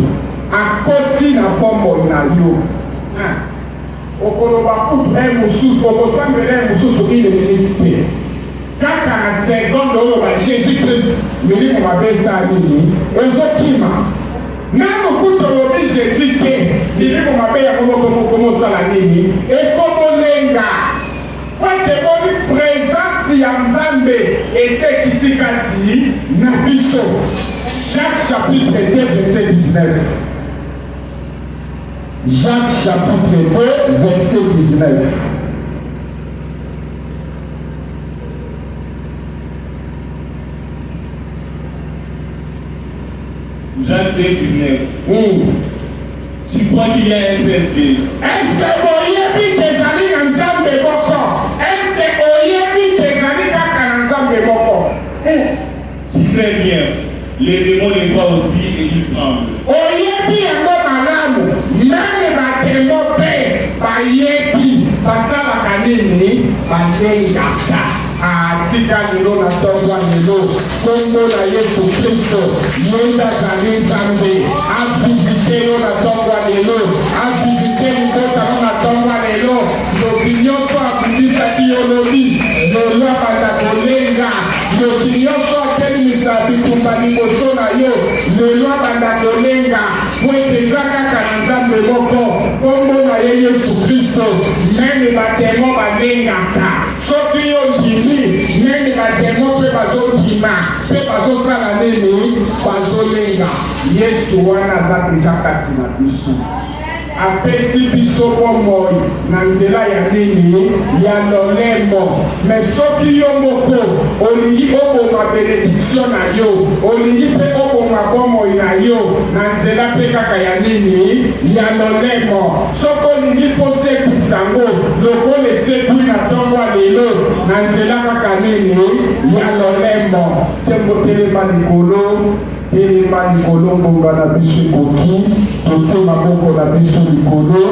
akoti na bomoi na yo, okoloba kutu heure mosusu, okosambela heure mosusu une minute te, kaka na seconde oloba Jesus Christ, milimo mabe esala nini? Ezokima. Nanu kutu olobi Jesus te, milimo mabe yango moko moko mosala nini? Ekomolenga. Po ete emoni presence ya Nzambe esi ekiti kati na biso. Jacques chapitre 2 verset 19. Jacques chapitre 2 verset 19. Jacques 2, 19. Tu crois qu'il y a un seul Dieu? Est-ce que boyebi ke ezali na Nzambe moko? Est-ce que oyebi ke ezali kaka na Nzambe moko? Tu fais bien. Les démons le croient aussi et ils tremblent. Oyebi yango malamu, meme ba demons pe bayebi basalaka nini? Balengaka. Ah, tika lelo na ntongo ya lelo nkombo na Yesu Kristo, ye nde azali Nzambe, avisite yo na ntongo ya lelo, avisite libota no na ntongo ya lelo. Ndoki nyonso abundisaki yo lobi, lelo abanda kolenga. Ndoki nyonso atelemisa bitumba liboso na yo, lelo abanda kolenga, mpo ete eza kaka na Nzambe moko, nkombo na ye Yesu Kristo. Meme bademo balengaka. Soki yo ondimi, meme bademo mpe bazondima mpe bazosala nini? Bazolenga. Yesu wana aza deja kati na biso. Apesi biso bomoi na nzela ya nini? Ya lolemo. Mais soki yo moko olingi oboma benediction na yo, olingi mpe oboma bomoi na yo na nzela mpe kaka ya nini? Ya lolemo. Soki olingi mpo osekwisa yango lokola esekwi na ntongo ya lelo na nzela kaka nini? Ya lolemo. Tembo telema likolo. Telema likolo, ngonga na biso ekoki, totie maboko na biso likolo,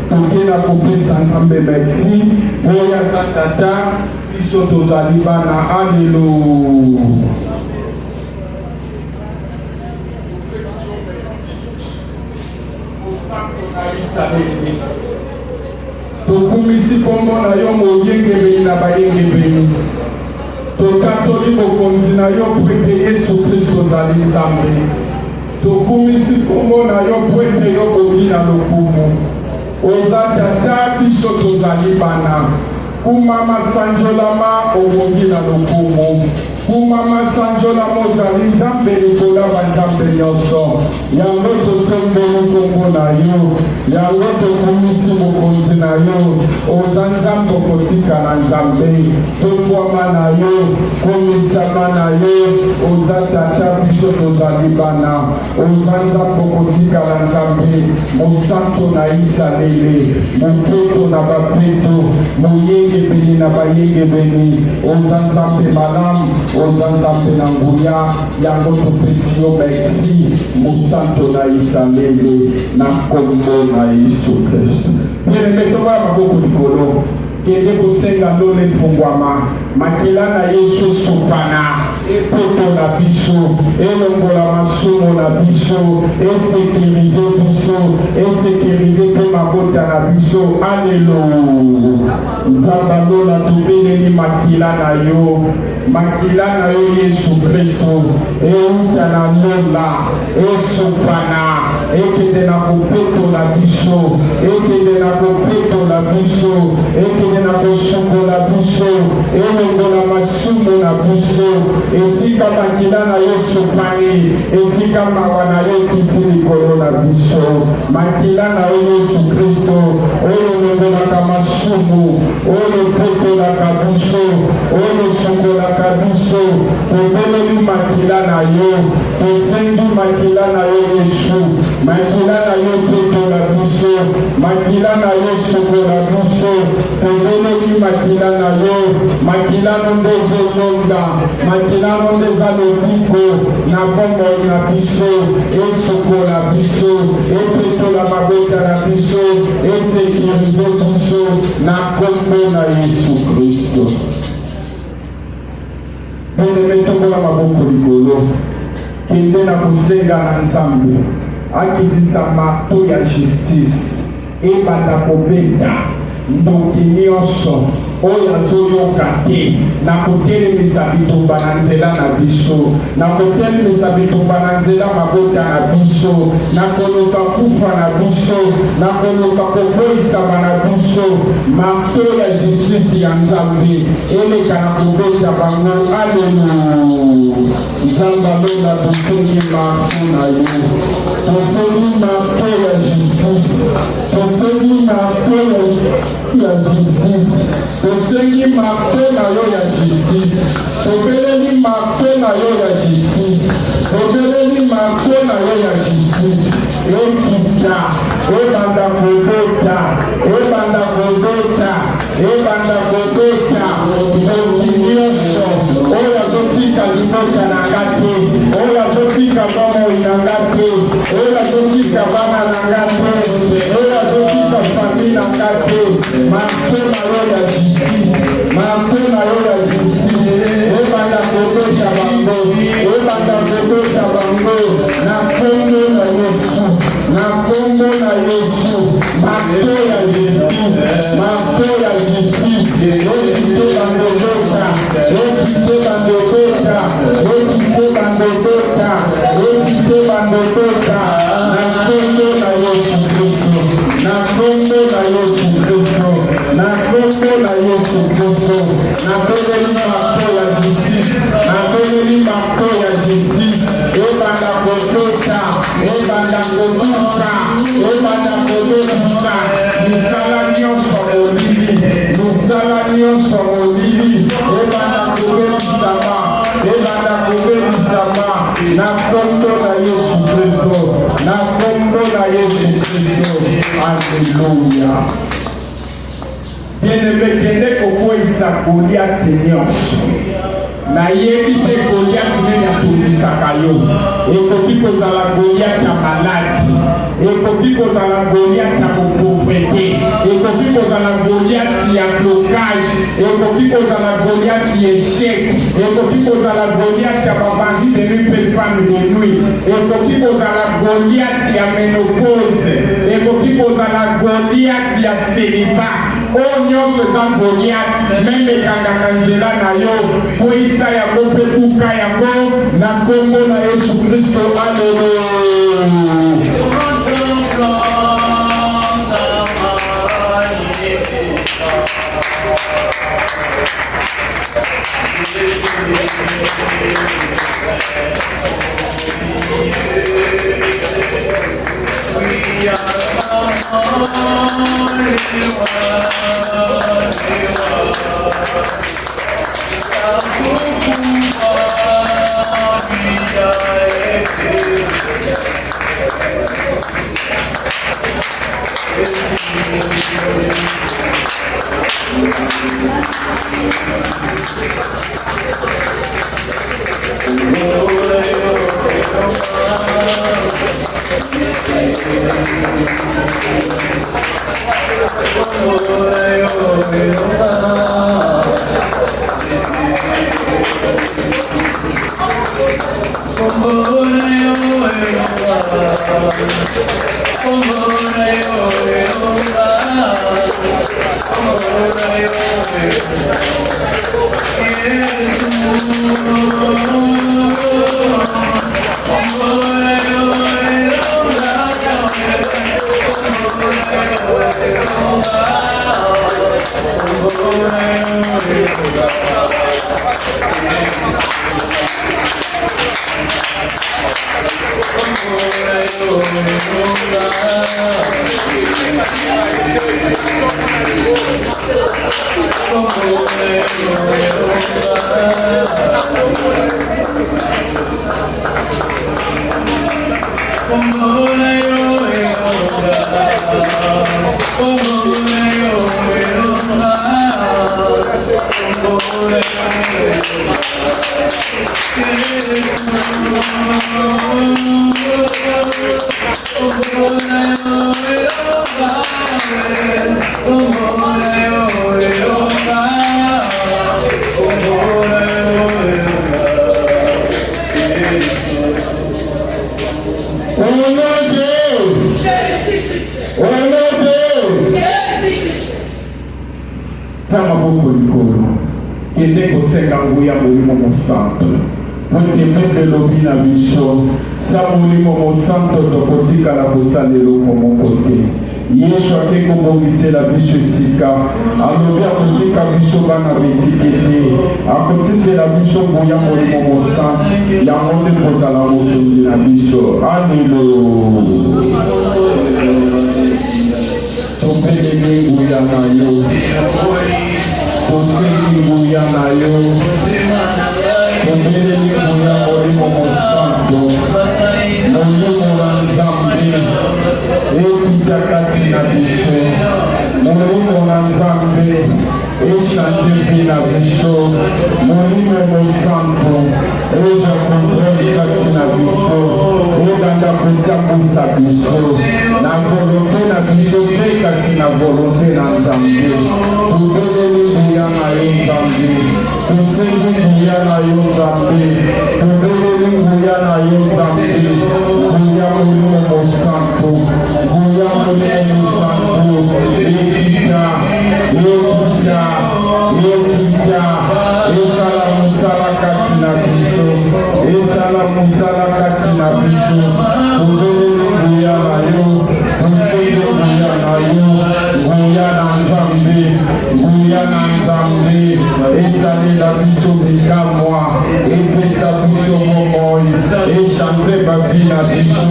toke na kopesa Nzambe merci, po ye aza Tata, biso tozali bana. Aleluya. Tokumisi nkombo na yo, moyengebeni na bayengebeni. Totatoli bokonzi na yo mpo ete Yesu Kristo ozali Nzambe. Tokumisi nkombo na yo mpo ete yo obongi na lokumu. Oza Tata, biso tozali bana. Kumama, sanjolama, obongi na lokumu. Kumama, sanjolama, ozali Nzambe likolo ya banzambe nyonso. Yango totomboli nkombo na yo, yango tokumisi bokonzi na yo. Oza Nzambe, okotikala Nzambe. Tombwama na yo, komisama na yo. Oza Tata, biso tozali bana. Oza Nzambe, okotikala Nzambe. Mosantu na Isalaele, mopeto na bapeto, moyengebene na bayengebene. Oza Nzambe malamu, oza Nzambe na nguya. Yango topesi yo merci, Mosanto na Isalaele, na nkombo na Yesu Kristo. Bien-aime, tombola maboko likolo, kende kosenga lola efungwama, makila na Yesu esopana, epotola biso, elongola masumu na biso, esekirize biso, esekirize mpe mabota na biso. Aleluya! Nzambe lola, tobeleli makila na yo, makila na yo Yesu Kristo euta na lola, esopana, ekende na kopetola biso, ekende na kopetola biso, ekende na kosukola biso, elongola masumu na biso. Esika makila na yo esopani, esika mawa na yo ekiti likolo na biso, makila na yo Yesu Kristo oyo elongolaka masumu, oyo epetolaka biso, oyo esukolaka biso. Tobeleli makila na yo, tosengi makila na yo Yesu, makila na yo epetola biso, Makila na yo esukola biso. Tobeleli makila na yo. Makila no nde eza elonga. Makila no nde eza lobiko na bomoi na biso. Esukola biso, epetola mabota na biso, esekirize biso na kombo na Yesu Kristo. Bien-aime, tombola maboko likolo, kende na kosenga na Nzambe akitisa marteau ya justice ebanda kobeta ndoki nyonso oyo azoyoka te na kotelemisa bitumba na nzela na biso, na kotelemisa bitumba na nzela mabota na biso, na koluka kufa na biso, na koluka kokweisama na biso. Marteau ya justice ya Nzambe eleka na kobeta bango. Aleluya! Nzambe alola, tosengi marteau na yo, tosengi marteau ya justice, tosengi marteau ya justice, tosengi marteau na yo ya justice, tobeleli marteau na yo ya justice, tobeleli marteau na yo ya justice, ekita, ebanda kobeta, ebanda kobeta, ebanda kobeta ndoki nyonso oyo azotika libota na nga te, oyo azotika bomoi na nga te, oyo azotika bana na nga te, oyo azotika famille na nga te. Marteau na yo ya justice, marteau na yo ya justice, ebanda kobeta bango, ebanda kobeta bango na kombo na Yesu, na kombo na Yesu. Marteau ya justice, marteau ya justice, ekite bandobeta, ekite bandobeta, ekite bandobeta, ekite bandobeta na kombo na Yesu Kristo, na kombo na Yesu Kristo, na kombo na Yesu Kristo. Nabeleli marteau ya justice, nabeleli marteau ya justice, ebanda kobeta, ebanda kobuka, ebanda kobebisa misala nyonso molili, misala nyonso molili ebanda kobebisama, ebanda kobebisama na kombo na Yesu Kristo, na kombo na Yesu Kristo. Alleluya. Bien-aime, kende kokweisa Goliath nyonso. Nayebi te Goliath nini atungisaka yo. Ekoki kozala Goliath ya maladi, ekoki kozala Goliath ya bopauvreté, ekoki kozala Goliath ya blocage, ekoki kozala Goliath ya échec, ekoki kozala Goliath ya babandi de nuit mpe femme de nuit, ekoki kozala Goliath ya menopause, ekoki kozala Goliath ya celibat. Oyo nyonso eza Goliath, meme ekangaka nzela na yo, kweyisa yango mpe buka yango na nkombo na Yesu Kristo. Aleluya. Tia maboko likolo, kende kosenga nguya Molimo Mosantu, mpo ete Bible elobi na biso, sa Molimo Mosanto tokotikala kosala eloko moko te. Yesu ake kobongisela biso esika, alobi akotika biso bana bitike te, akotikela biso nguya Molimo Mosantu, yango nde kozala mosungi na biso. Aleluya. Tobelemi nguya na yo, tosengi nguya na yo, tobelemi nguya Molimo Mosantu, Molimo na Nzambe ekita kati na biso, Molimo na Nzambe echange vie na biso, Molimo Mosantu ezwa controle kati na biso, ebanda kotambwisa biso na volonte na biso te, kasi na volonte na Nzambe. Tobeleli nguya na yo Nzambe, tosengi nguya na yo Nzambe, tobeleli nguya na yo Nzambe, nguya Molimo Mosantu, nguya Molimo Mosantu ekita, ekita, ekita, esala mosala kati na biso, esala mosala kati na biso. Tobeleli nguya na yo, tosengi nguya na yo, nguya na Nzambe, nguya na Nzambe esalela biso bikamwa, epesa biso bomoi, echange bavi na biso.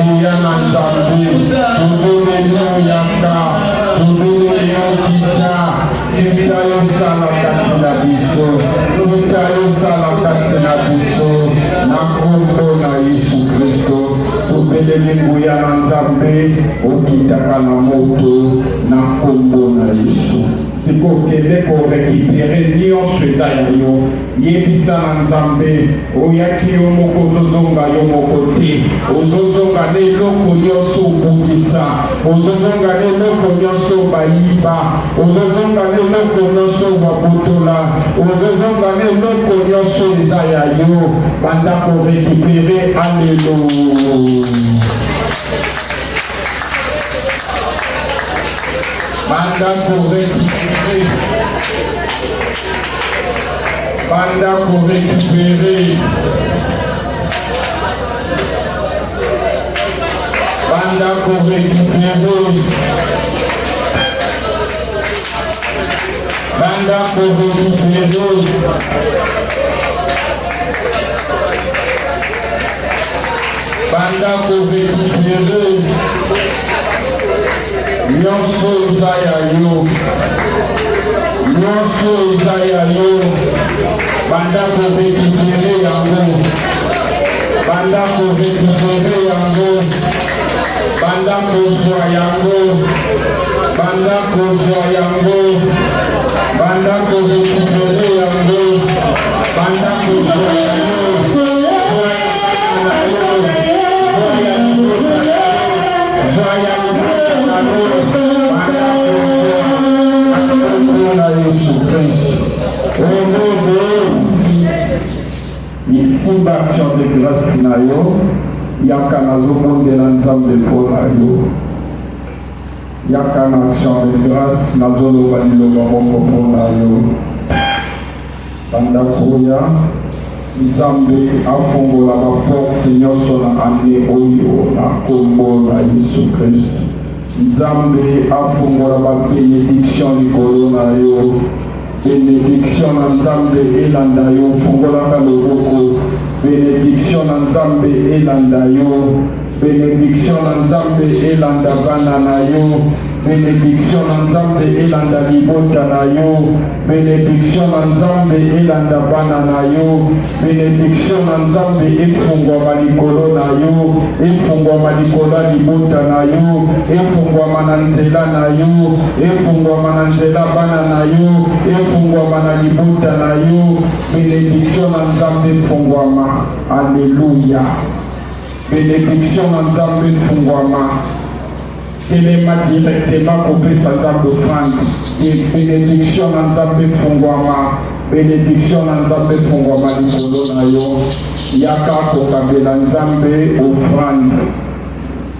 Nguya na Nzambe, tobeleli oyaka, tobeleli okita. Kita yosala kati na biso, kita yosala kati na biso, na nkombo na Yesu Kristo, tobeleli nguya na Nzambe, okitaka na moto na nkombo na Yesu. Sikoyo kende korekipere nyonso eza ya yo. Yebisa na Nzambe, oyaki yo moko, ozozonga yo moko te. Ozozonga na eloko nyonso obungisa, ozozonga na eloko nyonso bayiba, ozozonga na eloko nyonso babotola, ozozonga na eloko nyonso eza ya yo. Banda korekipere. Aleluya. Banda korekipere. Banda korekipere. Banda korekipere. Banda korekipere. Banda korekipere. Nyonso eza ya yo, nyonso eza ya yo. Banda korekipere yango, banda korekipere yango, banda kozwa yango, banda kozwa yango, banda korekipere yango, banda kozwa yango. Simba action de grâce na yo, yaka nazobondela Nzambe mpo na yo. Yaka na action de grâce, nazoloba liloba moko mpo na yo. Banda koya, Nzambe afongola ba porte nyonso na annee oyo na kombo na Yesu Christ. Nzambe afongola ba benediction likolo na yo. Benediction na Nzambe elanda yo, fongolaka loboko. Benediction na Nzambe elanda yo. Benediction na Nzambe elanda bana na yo. Benediction na Nzambe elanda libota na yo. Benediction na Nzambe elanda bana na yo. Benediction na Nzambe efungwama likolo na yo, efungwama likolo ya libota na yo, efungwama na nzela na yo, efungwama na nzela bana na yo, efungwama na libota na yo. Benediction na Nzambe efungwama. Aleluya. Benediction na Nzambe efungwama. Telema directement kopesa Nzambe offrande. Benediction na Nzambe efungwama. Benediction na Nzambe efungwama likolo na yo. Yaka kokabela Nzambe offrande.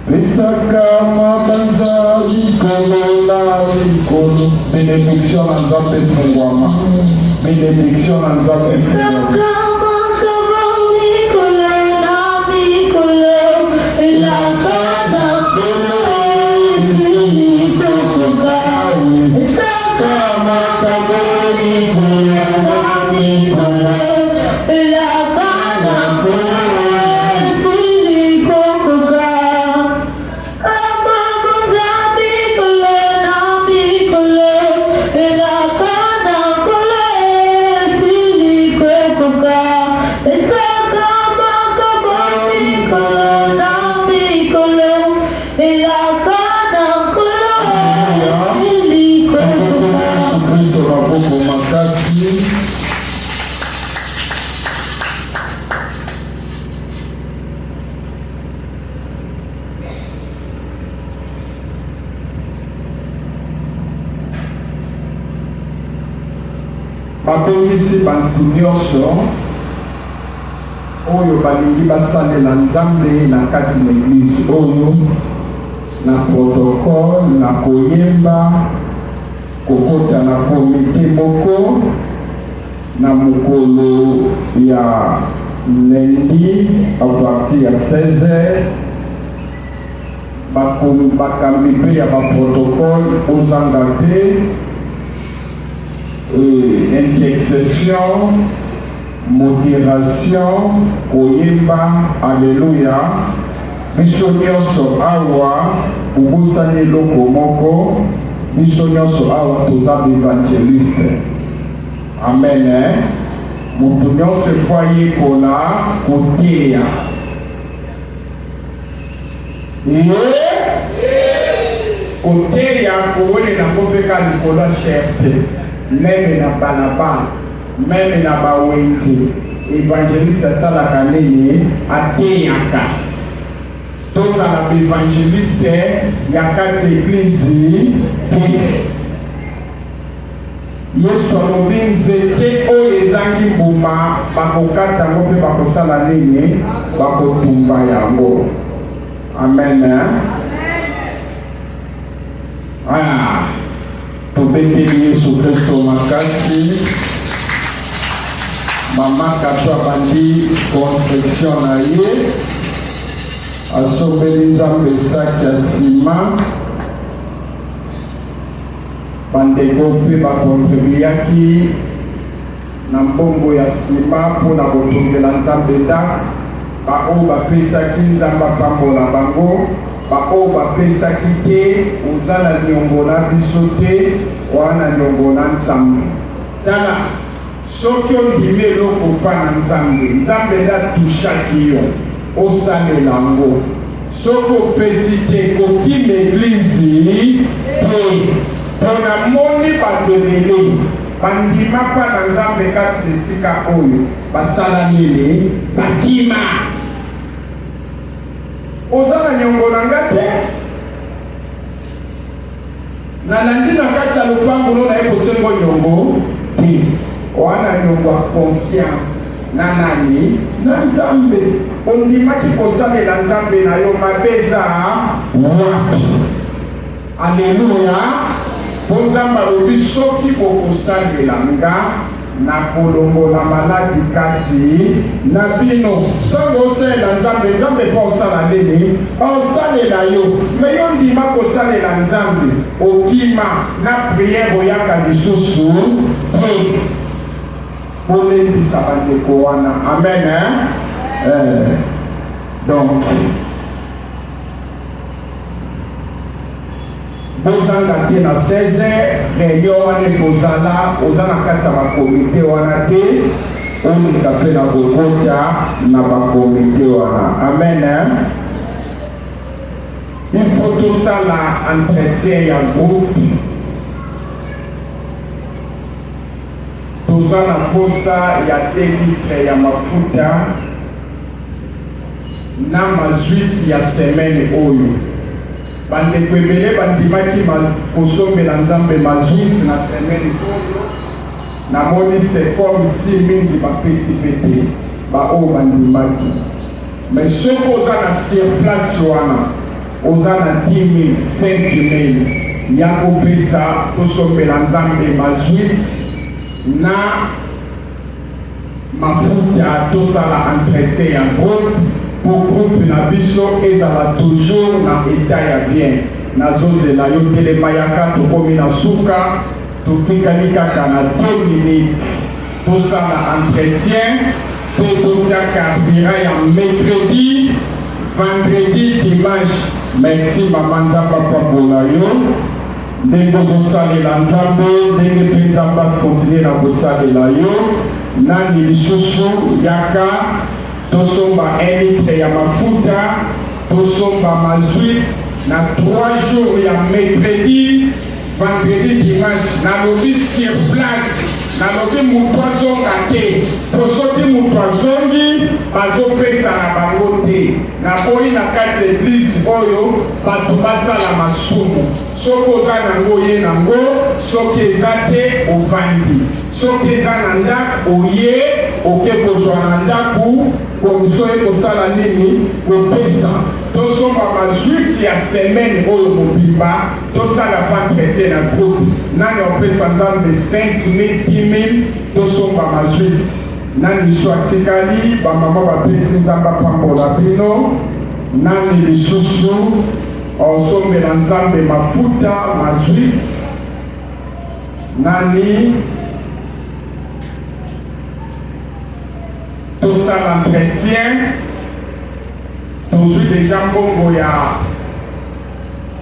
Pesaka mabanza likolo na likolo. Benediction na Nzambe efungwama. Benediction na Nzambe efungwama. Babengisi bantu nyonso oyo balingi basalela Nzambe na kati na eglise oyo na protocole na koyemba kokota na komite moko na mokolo ya lundi à partir ya 16h bakambi mpe ya baprotocole bozanga te intercession moderation koyemba aleluya biso nyonso awa bobosani eloko moko biso nyonso awa toza baevangeliste amen eh? moto nyonso efo ayekola koteya ye koteya kowelela yango mpe ka likolo ya chere te meme na balabala meme na bawenze evangeliste asalaka nini ateyaka tozala baevangeliste ya kati eglize te Yesu alobi nzete oyo ezangi mbuma bakokata yango mpe bakosala nini? Bakotumba yango. Amen. Ah, tobeteli Yesu Kristo makasi. Mama Kato abandi construction na ye, asombeli Nzambe saki ya nsima. Bandeko mpe ba contribuaki na mbongo ya sima mpo na kotongela Nzambe ndako. Baoyo bapesaki, Nzambe apambola bango. Baoyo bapesaki te, oza na niongo na biso te, oa na niongo na Nzambe. Tala, soki ondimi eloko mpa na Nzambe, Nzambe nde atouchaki yo, osalela yango. Soki opesi te kokima eglise te po na moni bato ebele bandima pa na Nzambe kati na esika oyo basala nini? Bakima. Oza na nyongo na nga te? Nalandi na kati ya lopango no naye kosengo nyongo te. Wana nyongo ya conscience na nani? Na Nzambe. Ondimaki kosalela Nzambe na yo, mabe eza wapi? Aleluya! Mpo Nzambe alobi soki bokosalela nga Nakolongola maladi kati na bino. Ntango osalela Nzambe, Nzambe mpe osala nini? Osalela yo. Me yo ndima kosalela Nzambe, okima na priere, oyaka lisusu te. Bolendisa bandeko wana. Amen. Eh? Eh. Donc, Bozanga te na 16 heures reunion wana ekozala, oza na kati ya ba comite wana te, oleka mpe na kokota na ba comite wana. Amen. Il faut tosala entretien ya groupe. Toza na posa ya 2 litres ya mafuta na mazuite ya semaine oyo. Bandeko ebele bandimaki kosombela Nzambe mazuite na semaine oyo. Namoni c'est comme si mingi bapesi pe te ba oyo bandimaki. Mais soki oza na sur place wana oza na 10.000, 5.000 ya kopesa tosombela Nzambe mazuite na mafuta tosala entretien ya groupe po groupe na biso ezala toujours na etat ya bien. Nazozela yo telema yaka tokomi na suka totikali kaka na 2 minutes tosala entretien pe totia carburant ya mercredi vendredi dimanche. Merci mama Nzambe apambola yo. Ndenge ozosalela Nzambe, ndenge mpe Nzambe akontinue na kosalela yo. Nani lisusu? Yaka tosomba 1 litre ya mafuta, tosomba mazuite na 3 jours ya mercredi, vendredi, dimanche. Nalobi sur place, nalobi moto azonga te, po soki moto azongi bazopesa na bango te. Naboyi na kati ya eglise oyo bato basala masumu. Soki oza nango oye nango, soki eza te ovandi. Soki eza na ndako oye oke kozwa na ndako, komisio ye kosala nini? Kopesa. Tosomba mazuiti ya semaine oyo mobimba, tosala pa entretien na groupe. Nani opesa Nzambe 5000, 10000, tosomba mazuiti. Nani lisusu atikali? Ba mama bapesi Nzambe apambola bino. Nani lisusu osombela Nzambe mafuta mazuite? Nani? Tosala entretien, tozwi deja mbongo ya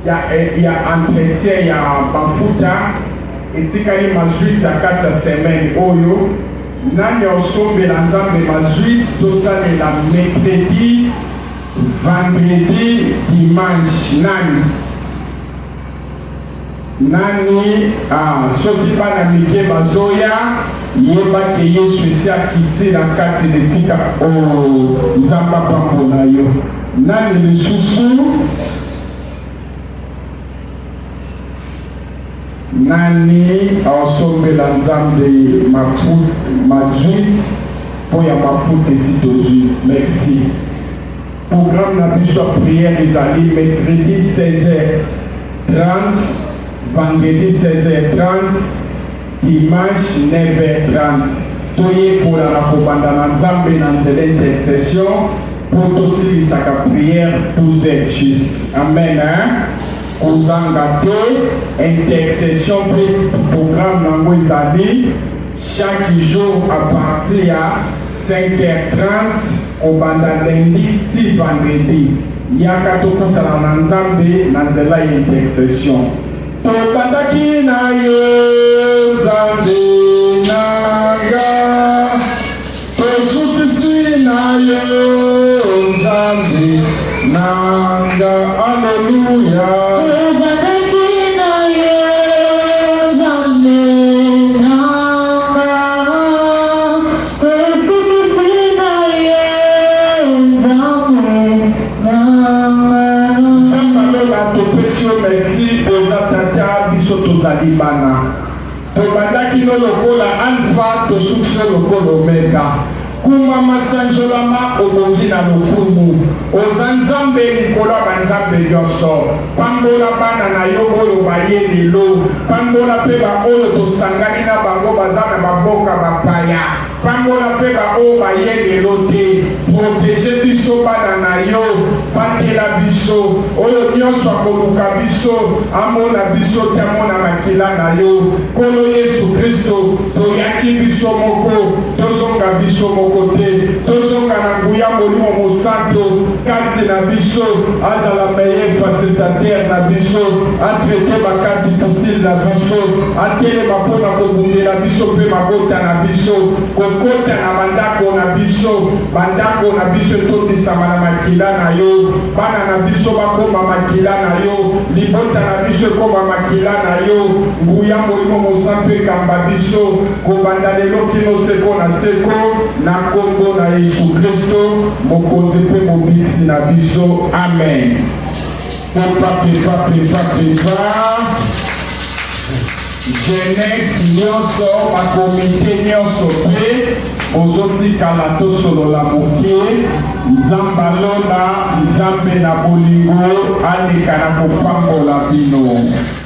ya, ya entretien ya mafuta etikali mazuite ya kati ya semaine oyo. Nani aosombela Nzambe mazuite? Tosalela mercredi, vendredi, dimanche. Nani nani? Ah, soki bana mike bazoya, yeba ke Yesu esi akiti na kati na esika. Oh, Nzambe apambola yo. Nani lisusu? Nani aosombela Nzambe mazuite mpo ya mafuta esi tozwi? Merci. Programme na biso ya prière ezali mercredi 16h30, vendredi 16h30, dimanche 9h30. Toyekola na kobanda na Nzambe na nzela intercession mpo tosilisaka prière 12h juste. Amen. Hein? Kozanga te intercession mpe programme nango ezali chaque jour à partir ya 5h30 kobanda lundi ti vendredi. Yaka tokutana na Nzambe na nzela ya intercession. Tobandaki na yo Nzambe na nga, tosukisi na yo Nzambe na nga, aleluya. Tobandaki na yo Nzambe na nga, tosukisi na yo Nzambe na nga. Nzambe alola, topesi yo merci, oza tata, biso tozali bana. Tobandaki no lokola Alpha, tosukisi yo lokola Omega. Kumama, sanjolama, obongi na lokumu. Oza Nzambe likolo ya banzambe nyonso. Pambola bana na yo oyo baye lelo. Pambola mpe baoyo tosangani na bango baza na bamboka bapaya. Pambola mpe baoyo baye lelo te. Protege biso bana na yo, batela biso. Oyo nyonso akoluka biso, amona biso te, amona makila na yo. Nkolo Yesu Kristo, toyaki biso moko, tozonga biso moko te. Tozonga. Toyoka na nguya Molimo Mosanto kati na biso, azala meilleur facilitateur na biso, atraite ba cas difficile na biso, atelema mpo na kobundela biso mpe mabota na biso, kokota na bandako na biso, bandako na biso etondisama na makila na yo, bana na biso bakoma makila na yo, libota na biso ekoma makila na yo, nguya Molimo Mosantu ekamba biso kobanda lelo kino seko na seko, na nkombo na Yesu Kristo, Mokonzi mpe Mobikisi na biso, amen. Pepa, pepa, pepa, pepa. Jeunesse nyonso, bakomite nyonso mpe bozotikala tosolola moke. Nzambe alola, Nzambe na bolingo aleka na kopambola bino.